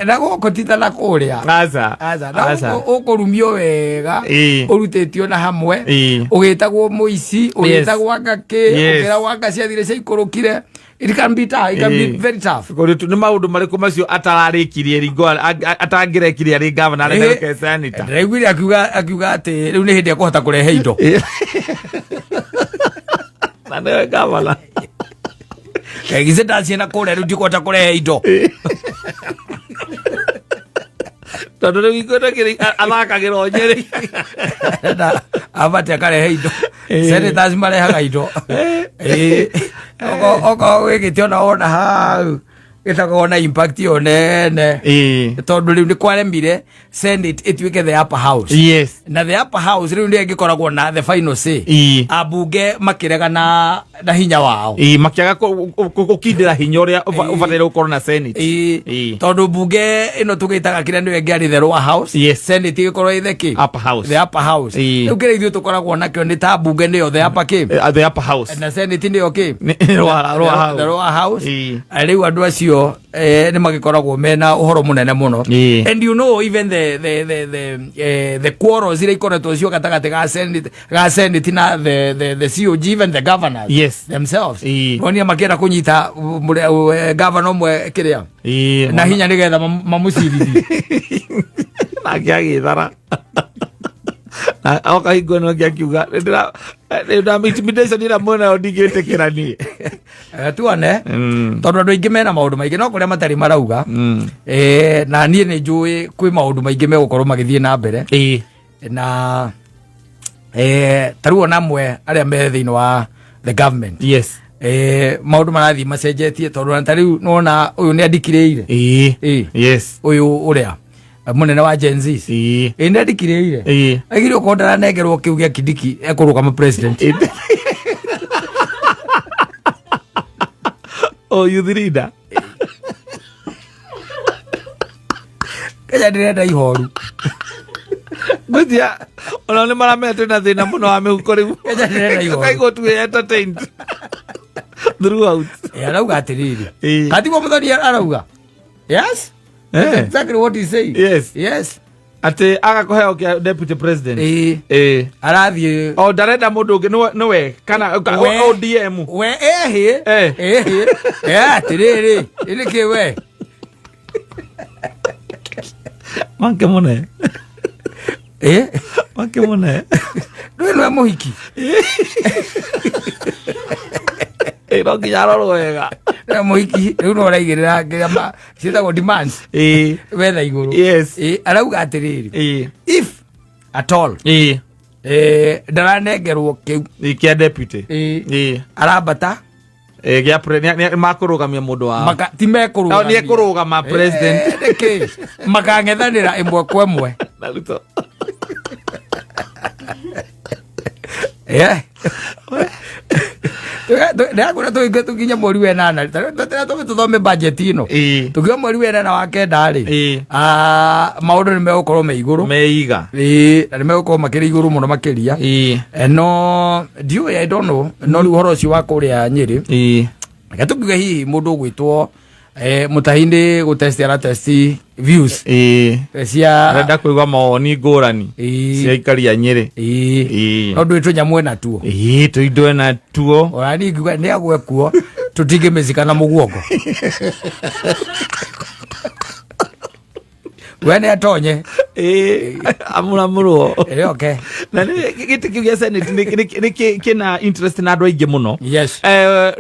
na gũkũ ti ta na kũrĩa. Aca. Aca, na Aca. gũkũ ũkũrumio wega. Ĩĩ. Ũrutĩtio na hamwe. Ĩĩ. Ũgĩtagwo mũici, ũgĩtagwo anga kĩ, Yes. ũkĩragwo anga ciathire ciaikũrũkire. It can be tough, it can be Ĩĩ. very tough. Nĩ maũndũ marĩkũ macio atararĩkirie ringo atangĩrekirie arĩ gavana arenda Ĩĩ. gũke senator. Ndĩraiguire akiuga atĩ rĩu nĩ hĩndĩ ekũhota kũrehe indo. Na nĩwe gavana. Githĩ ndaciĩ na kũrĩa rĩu ndikũhota kũrehe indo. Tondũ rĩu ikwenda kĩrĩ athakagĩra o Nyĩrĩ. Na abati akarehe indo. Ĩĩ. Senators marehaga indo. Ĩĩ. Okorwo wĩkĩte ona wona hau gĩtakoragwo na impact ĩyo nene. Ĩĩ. Tondũ rĩu nĩ kwaremire Senate ĩtuĩke the upper house. Yes. Na the upper house rĩu nĩyo ĩngĩkoragwo na the final say. Ĩĩ. Ambunge makĩrega na hinya wao. Ĩĩ, makĩaga gũkindĩra hinya ũrĩa ũbataire gũkorwo na Senate. Ĩĩ. Ĩĩ. Tondũ mbunge ĩno tũgĩtaga kĩrĩa nĩyo ĩngĩarĩ the lower house. Yes. Senate ĩgĩkorwo ĩ the kĩ? Upper house. The upper house. Ĩĩ. Rĩu kĩrĩa ithuĩ tũkoragwo nakĩo nĩ ta mbunge nĩyo the upper kĩ? The upper house. Na Senate nĩyo kĩ? Lower house. The lower house. Ĩĩ. Rĩu andũ acio nĩ magĩkoragwo mena ũhoro mũnene mũno. Ĩĩ. And you know even the quarrels iria ikoretwo cio gatagatĩ ga Senate na the COG, even the governors Yes. themselves. Ĩĩ. Nonire makĩenda kũnyita governor ũmwe kĩrĩa Ĩĩ. na hinya nĩgetha mamũcirithie. Nake agĩthara. Na oka hingo ĩno ĩngĩ akiuga, intimidation ĩrĩa mwĩnayo ndingĩtĩkĩra niĩ. Tuone tondũ andũ aingĩ mena maũndũ maingĩ no kũrĩa matarĩ marauga. Na niĩ nĩ njũĩ kwĩ maũndũ maingĩ megũkorwo magĩthiĩ na mbere. Ĩĩ. Na ta rĩu ona amwe arĩa me thĩinĩ wa the government. Yes. Maũndũ marathiĩ macenjetie tondũ ona ta rĩu nĩwona ũyũ nĩ andikirĩire. Ĩĩ. Ĩĩ. Yes. Ũyũ ũrĩa mũnene wa Gen Z. Ĩĩ. Ĩĩ nĩ andikirĩire. Ĩĩ. Aigire okorwo ndaranengerwo kĩu gĩa Kindiki ekũrũgama president. Ĩĩ. Oh, youth leader. Kenya ndĩrenda ihoru. Ngwĩciria ona nĩ maramenya twĩna thĩna mũno wa mĩhuko rĩu. Kenya ndĩrenda ihoru. Kaigwo tuĩ entertained throughout. Ĩĩ, arauga atĩrĩrĩ. Ĩĩ. Katiguo Muthoni arauga. Yes. Exactly what he say. Yes. Yes. Atĩ aga kũheo kĩa deputy president. Ĩĩ. Ĩĩ. Arathiĩ O ndarenda mũndũ ũngĩ nĩwe kana We. ODM. We ehĩ. Ehĩ. Atĩrĩrĩ. Ĩ nĩkĩ we? Make mũne. Make mũne. Ndũĩ nĩwe mũhiki. Ĩĩ, no nginya arorwo wega. Nĩwe mũhiki rĩu no ũraigĩrĩra kĩrĩa ciĩtagwo demands. Ĩĩ. Wetha igũrũ. Yes. Ĩĩ, arauga atĩrĩrĩ. Ĩĩ. If at all. Ĩĩ. Ndaranengerwo kĩu. Ĩĩ, kĩa deputy. Ĩĩ. Ĩĩ. Arambata. Gĩa makũrũgamia mũndũ wao. Ti mekũrũgamia. Nĩ ekũrũgama president. Nĩkĩ makang'ethanĩra ĩmwe kwa ĩmwe. Na Ruto. Ndĩrakwĩra tũhinge tũkinye mweri wa ĩnana tũme tũthome budget ĩno. Tũkiuga mweri wa ĩnana wa kenda rĩ, maũndũ nĩ megũkorwo me igũrũ. Meiga. Ĩĩ, na nĩ megũkorwo makĩrĩ igũrũ mũno makĩria. No ndiũĩ, I don't know, no rĩu ũhoro ũcio wa kũrĩa Nyĩrĩ, reke tũkiuge hihi mũndũ ũgwĩtwo Mũtahi nĩ gũtesti aratesti views cia Arenda kũigua mawoni ngũrani cia aikari a Nyĩrĩ. No ndũĩ tũnyamũ ena tuo. Ĩĩ, tũindo ena tuo. Ona niĩ ngiuga nĩ agwe kuo tũtingĩmĩcika na mũguongo, we nĩ atonye. Ĩĩ, amũramũrwo. Ĩrĩoke. Na nĩ gĩtĩ kĩu gĩa senate nĩ kĩna interest na andũ aingĩ mũno.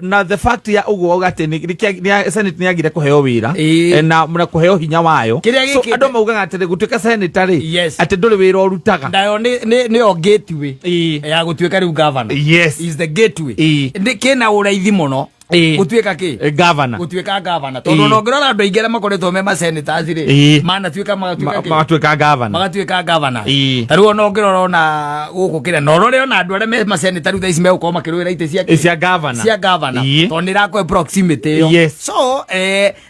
Na the fact ya ũguo atĩ senate nĩ yagire kũheo wĩra na kũheo hinya wayo. Kĩrĩa So gĩkĩte- andũ maugaga atĩ gũtuĩka senator rĩ, atĩ ndũrĩ wĩra ũrutaga. Nayo nĩyo gateway ya gũtuĩka rĩu governor. Is the gateway. Nĩ kĩna ũraithi mũno gũtuĩka kĩ? Governor. Gũtuĩka governor, tondũ ona ũngĩrora andũ aingĩ arĩa makoretwo me ma senators rĩ, manatuĩka magatuĩka kĩ? Magatuĩka governor. Magatuĩka governor. Ta rĩu ona ũngĩrora ona gũkũ kĩrĩa na ũrore ona andũ arĩa me ma senator rĩu thaa ici megũkorwo makĩrũĩra itĩ cia kĩ? Cia governor. Cia governor. Tondũ nĩ ĩrakũhe proximity ĩyo. So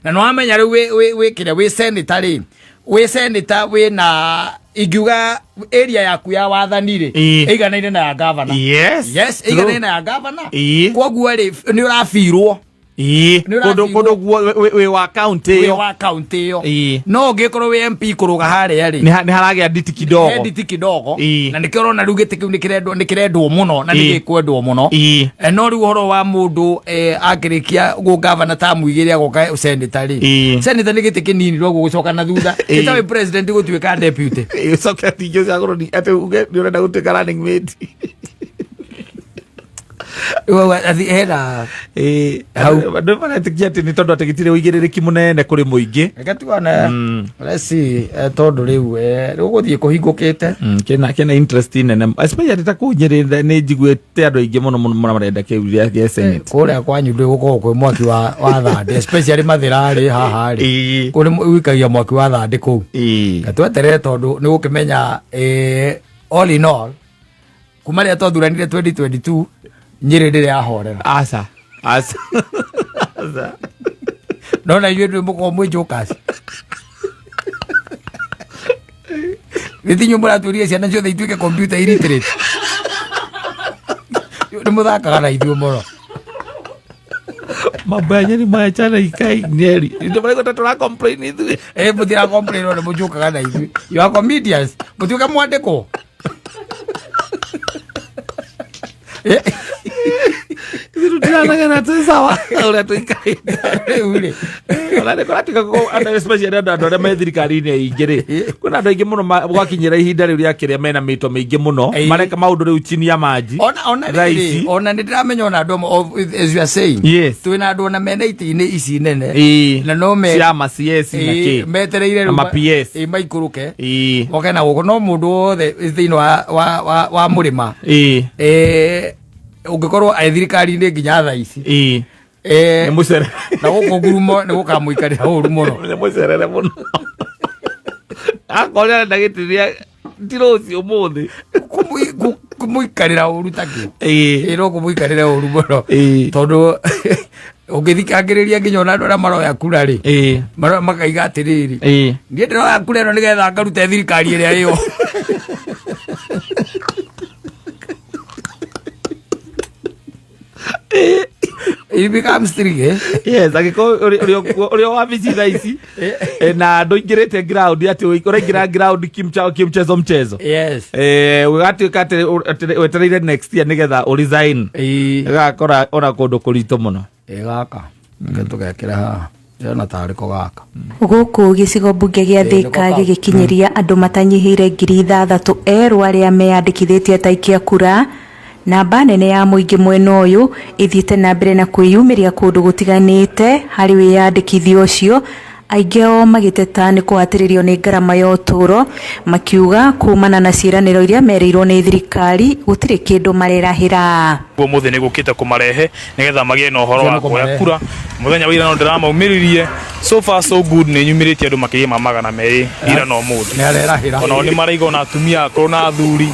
na nĩ wamenya rĩu wĩ kĩrĩa wĩ senator rĩ, wĩ senator wĩna ingiuga area yaku ya wathani rĩ, ĩiganaine na ya governor. Yes, ĩiganaine na ya governor. Koguo rĩ, nĩ ũrabirwo. Nĩ Kũndũ ũrabirwo. Kũndũ guo wĩ wa county wĩ ĩyo. Wa county ĩyo. No ũngĩkorwo wĩ MP kũrũga harĩa rĩ, Nĩ haragĩa nditi kidogo. He nditi kidogo. Na nĩkĩo ũrona rĩu gĩtĩ kĩu nĩ kĩrendwo mũno na nĩ gĩkwendwo mũno. No rĩu ũhoro wa mũndũ akĩrĩkia gũgavana tamu igĩrĩ agoka senator rĩ, senator nĩ gĩtĩ kĩnini rwoguo gũcoka na thutha ĩta wĩ president gũtuĩka deputy. Ũcoke atingĩ ũcagũrwo atĩ uge nĩ ũrenda gũtuĩka running mate. Hena Hau. Andũ maretĩkia atĩ nĩ tondũ atĩ gĩtirĩ ũigĩrĩrĩki mũnene kũrĩ mũingĩ. Reke tuone. Let's see, tondũ rĩu rĩu gũthiĩ kũhingũkĩte. Kĩna interest nene, especially ta kũu Nyĩrĩ nĩ njiguĩte andũ aingĩ mũno mũno mũno marenda kĩu gĩa senate. Kũrĩa kwanyu ndĩ gũkoragwo kwĩ mwaki wa thandĩ, especially Mathĩra rĩ, haha rĩ, kũu nĩ wikagia mwaki wa thandĩ kũu. Na tweterere tondũ nĩ gũkĩmenya, all in all, kuma rĩrĩa twathuranire 2022 Nyĩrĩ ndĩrĩ yahorera. Aca, aca, aca. No na inyuĩ ndwĩ mũkorwo mwĩ jokers gĩti inyuĩ mũratwĩrire ciana ciothe ituĩke computer illiterate, nĩ mũthakaga na ithuĩ mũno. Mambo ya Nyeri mayachana ikai Nyeri ndio marĩa tũra complain ithuĩ. Mũtira complain, no nĩ mũjokaga na ithuĩ. You are comedians, mũtuĩke mwandĩkwo. Ithuĩ tũtiranagana, twĩ sawa ũrĩa tũikarĩte. Rĩu rĩ, Ona nĩ kũratuĩka andũ especially andũ arĩa me thirikari-inĩ aingĩ rĩ, kwĩna andũ aingĩ mũno gwakinyĩra ihinda rĩu rĩa kĩrĩa mena mĩto mĩingĩ mũno. Mareka maũndũ rĩu chini ya maji. Ona Thaa rĩrĩ, ici. ona nĩ ndĩramenya ona andũ amwe, as you are saying, twĩna andũ ona mena itĩ-inĩ ici nene na no me cia ma CS na kĩ metereire na rĩu ma PS. Maikũrũke oke na gũkũ, no mũndũ wothe thĩinĩ wa mũrĩma, ũngĩkorwo arĩ thirikari-inĩ nginya thaa ici, Nĩ mũcerere. Na gũkũ ngurumo nĩ gũkamũikarĩra ũru mũno. Nĩ mũcerere mũno, akorwo arenda gĩtĩ gĩa ti rũciũ, ũmũthĩ. Kũmũikarĩra ũru takĩ. Ĩ no kũmũikarĩra ũru mũno, tondũ ũngĩthikangĩrĩria nginya ona andũ arĩa maroya kura rĩ, maroya makaiga atĩrĩrĩ, niĩ ndĩroya kura ĩno nĩgetha ngarute thirikari ĩrĩa ĩyo. It becomes tricky, eh? Yes, angĩkorwo ũrĩ o wabici thaa ici na ndũingĩrĩte ground, atĩ ũraingĩra ground kimchao kimchezo mchezo, ũgatuĩka atĩ wetereire next year nĩgetha ũresign, ĩgakora ona kũndũ kũritũ mũno. Ĩ gaka reke tũgekĩra haha, ndĩrona tarĩ ko gaka. Gũkũ gĩcigo mbunge gĩa Nĩko Thĩka kau. Gĩgĩkinyĩria andũ matanyihĩire 6,000 erũ arĩa meyandĩkithĩtie ta aikia kura. Namba nene ya mũingĩ mwena ũyũ ĩthiĩte na mbere na kwĩyumĩria kũndũ gũtiganĩte harĩ wĩyandĩkithia ũcio. Aingĩ ao magĩteta nĩ kũhatĩrĩrio nĩ ngarama ya ũtũũro, makiuga kumana na ciĩranĩro iria merĩirwo nĩ thirikari gũtirĩ kĩndũ marerahĩra. Ũmũthĩ nĩ gũkĩte kũmarehe nĩgetha magĩe na ũhoro wa kuoya kura. Mũthenya wa ira no ndĩramaumĩririe. So far so good, nĩ nyumĩrĩtie andũ makĩria ma 200 ira na ũmũthĩ. Onao nĩ maraiga ona atumia akũrũ na athuri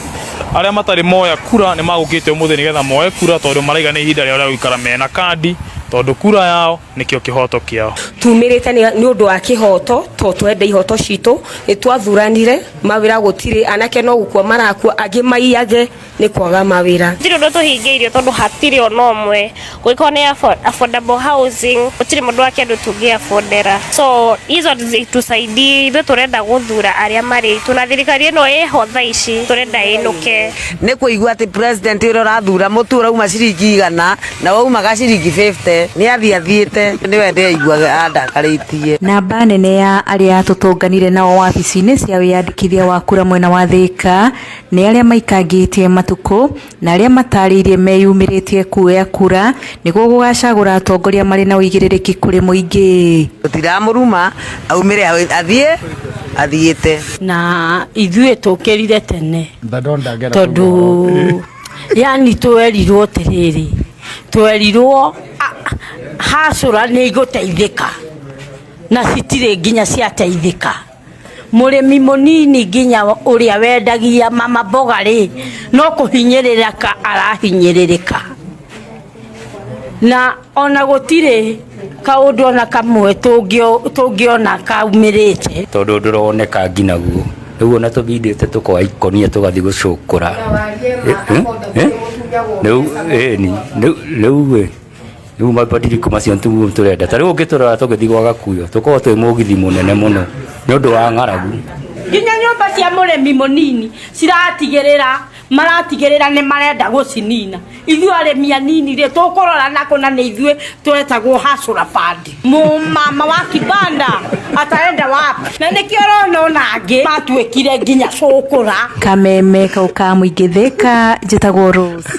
arĩa matarĩ moya kura nĩ magũkĩte ũmũthĩ nĩgetha moe kura, tondũ maraiga nĩ ihinda rĩao rĩa gũikara mena kandi, tondũ kura yao nĩkĩo kĩhoto kĩao. Tumĩrĩte nĩ ũndũ wa kĩhoto, to twende ihoto citũ. Nĩ twathuranire, mawĩra gũtirĩ, anake no gũkua marakua, angĩ maiyage nĩ kwaga mawĩra. Gũtirĩ ũndũ tũhingĩirio, tondũ hatirĩ ona ũmwe. Gũgĩkorwo nĩ affordable housing, gũtirĩ mũndũ wa kĩndũ tũngĩ affordera, so hizo zitusaidii. Ithuĩ tũrenda gũthura arĩa marĩ itũ, na thirikari ĩno ĩho thaa ici tũrenda ĩnũke. Nĩ kũigua atĩ president ũrĩa ũrathura mũtu ũrauma ciringi 100 na waumaga ciringi 50, nĩ athiĩ athiĩte, nĩwe ndĩraigua andakarĩtie. Namba nene ya arĩa tũtũnganire nao wabici-inĩ cia wĩyandĩkithia wa kura mwena wa Thĩka nĩ arĩa maikangĩtie matukũ na arĩa matarĩirie meyumĩrĩtie kuoya kura nĩguo gũgacagũra atongoria marĩ na ũigĩrĩrĩki kũrĩ mũingĩ. Tũtiramũruma, aumĩre athiĩ athiĩte. Na ithuĩ tũkĩrire tene tondũ yani twerirwo atĩrĩrĩ, twerirwo hacũra nĩ igũteithĩka, na citirĩ nginya ciateithĩka. Mũrĩmi mũnini nginya ũrĩa wendagia mama mboga rĩ, no kũhinyĩrĩrĩka arahinyĩrĩrĩka, na ona gũtirĩ kaũndũ ona kamwe tũngĩona kaumĩrĩte. Tondũ ndũroneka nginaguo rĩu ona tũbindĩte tũkoya ikonia tũgathiĩ gũcũkũra rĩu ĩni rĩu rĩu mabadiliko macio nĩguo tũrenda. Ta rĩu ũngĩtũrora tũgĩthiĩ gwa Gakuyo, tũkoragwo twĩ mũgithi mũnene mũno nĩ ũndũ wa ng'aragu. Nginya nyũmba cia mũrĩmi mũnini ciratigĩrĩra, maratigĩrĩra nĩ marenda gũcinina. Ithuĩ arĩmi anini rĩ, tũkũrora nako, na nĩ ithuĩ twetagwo hustler fund. Mũmama wa kibanda ataenda wapi? Na nĩkĩo ũrona ona angĩ matuĩkire nginya cũkũra. Kameme kau ka mũingĩ Thĩka, njĩtagwo Rose.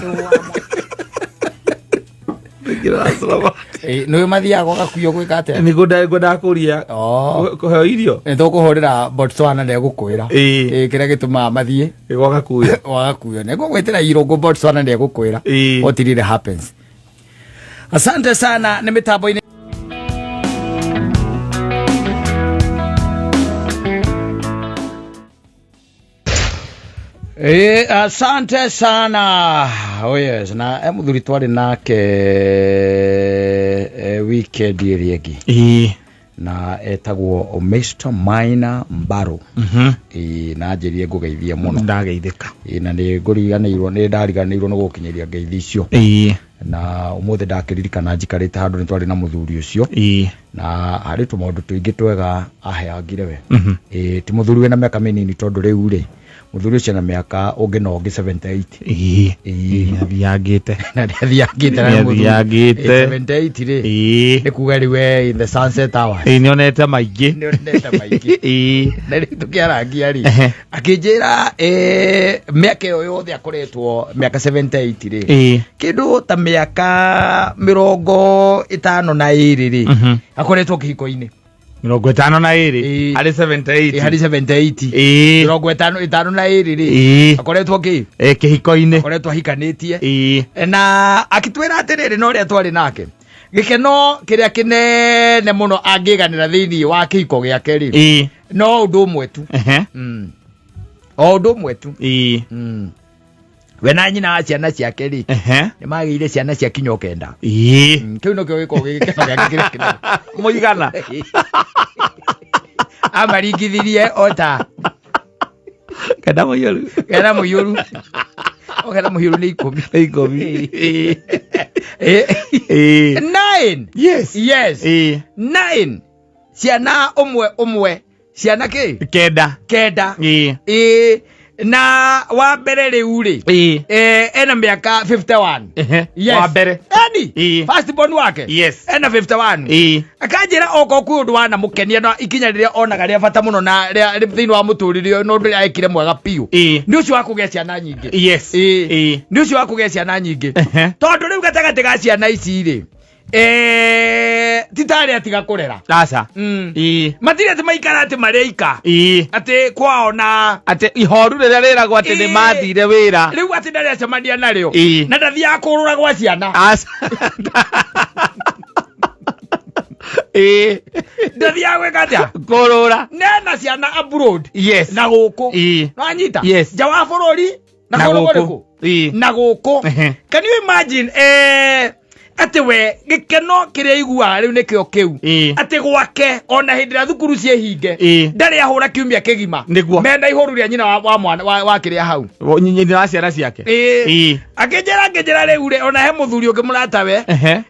Nä mathiaga gwakuo gwä ka atä? Nä ngwendaga kå ria kå heo irio. Nä tå kå hå rä ra Botswana nä egå kwä ra kä rä a gä tå maga mathiä gwa Gakuyo. Gwagakuyo nä ngå gwä tä ra irå Botswana nä egå kwä ra what really happens. Asante sana nä mä tambo-inä. Asante sana. Oh yes, na muthuri twarĩ nake weekend ĩrĩa ĩngĩ na etagwo Mr. Maina Mbaro. Na anjĩrire ngũgeithie mũno. Ndageithĩka. Na nĩ ngũriganĩirwo, nĩ ndariganĩirwo nĩ gũkinyĩria ngeithi icio. Na ũmũthĩ ndakĩririkana njikarĩte handũ nĩ twarĩ na mũthuri ũcio na harĩ tũmaũndũ tũingĩ twega aheangire we. Ti mũthuri wĩna mĩaka mĩnini, tondũ rĩu rĩ mũthuri ũcio na mĩaka ũngĩ na ũngĩ 78. Nĩathiangĩte. Na nĩathiangĩte na nĩ mũthuri. Nĩathiangĩte. 78 rĩ, nĩ kuga rĩu e in the sunset hours. Nĩonete maingĩ. Nĩonete maingĩ. Na rĩu tũkĩarangia rĩ, akĩnjĩra mĩaka ĩyo yothe akoretwo, mĩaka 78 rĩ, kĩndũ ta mĩaka 52 rĩ, akoretwo kĩhiko-inĩ. 52? Harĩ 78? Harĩ 78. Mĩrongo ĩtano na ĩrĩ rĩ, akoretwo kĩ Kĩhiko-inĩ. Akoretwo ahikanĩtie. Na akĩtwĩra atĩrĩrĩ, na ũrĩa twarĩ nake, gĩkeno kĩrĩa kĩnene mũno angĩganĩra thĩinĩ wa kĩhiko gĩake rĩ, no ũndũ ũmwe tu. O ũndũ ũmwe tu. We na nyina wa ciana ciake rĩ, nĩ magĩire ciana cia kinya 9. Kĩu nokĩo gĩkoragwo gĩ gĩkeno gĩake kĩrĩa kĩnene. Mũigana. Amaringithirie ota 9 mũiyũru. 9 mũiyũru, o 9 mũiyũru nĩ 10. 10. Nine. Yes. Yes. Nine ciana, ũmwe ũmwe, ciana kĩ? 9. 9. Ĩĩ, na wa mbere rĩu rĩ, ena mĩaka 51. Yes. Wa mbere. Eni first born wake ena 51. Akanjĩra okorwo kwĩ ũndũ wanamũkenia na ikinya rĩrĩa onaga rĩa bata mũno na rĩa thĩinĩ wa mũtũrĩre ũyũ, na ũndũ ũrĩa ekire mwega biũ, nĩ ũcio wa kũgĩa ciana nyingĩ. Nĩ ũcio wa kũgĩa ciana nyingĩ, tondũ rĩu gatagatĩ ga ciana ici rĩ, Ti tarĩ atiga kũrera. Aca. Ĩĩ. Matirĩ atĩ maikara atĩ marĩ aika. Ĩĩ. Atĩ kwao na atĩ ihoru rĩrĩa rĩragwo atĩ nĩ mathire wĩra. Rĩu atĩ ndarĩ acemania narĩo. Ĩĩ. Na ndathiaga kũrũra gwa ciana. Aca. Ĩĩ. Ndathiaga gwĩka atĩa? Kũrũra. Nena ciana abroad. Yes. Na gũkũ. Ĩĩ. Nwanyita? Yes. Nja wa bũrũri na Na kũndũ gũkũ. kũrĩkũ? Ĩĩ. Na gũkũ. Ehe. Can you imagine atĩ we gĩkeno kĩrĩa aiguaga rĩu nĩkĩo kĩu? Ĩĩ. Atĩ gwake ona hĩndĩ ĩrĩa thukuru ciĩhinge Ĩĩ. ndarĩ ahũra kiumia kĩgima. Nĩguo. Mena ihũru rĩa nyina wa mwana wa kĩrĩa hau. Nyina wa ciana ciake. Ĩĩ. Ĩĩ. Akĩnjĩra rĩu rĩ ona he mũthuri ũngĩ mũratawe. Ehe.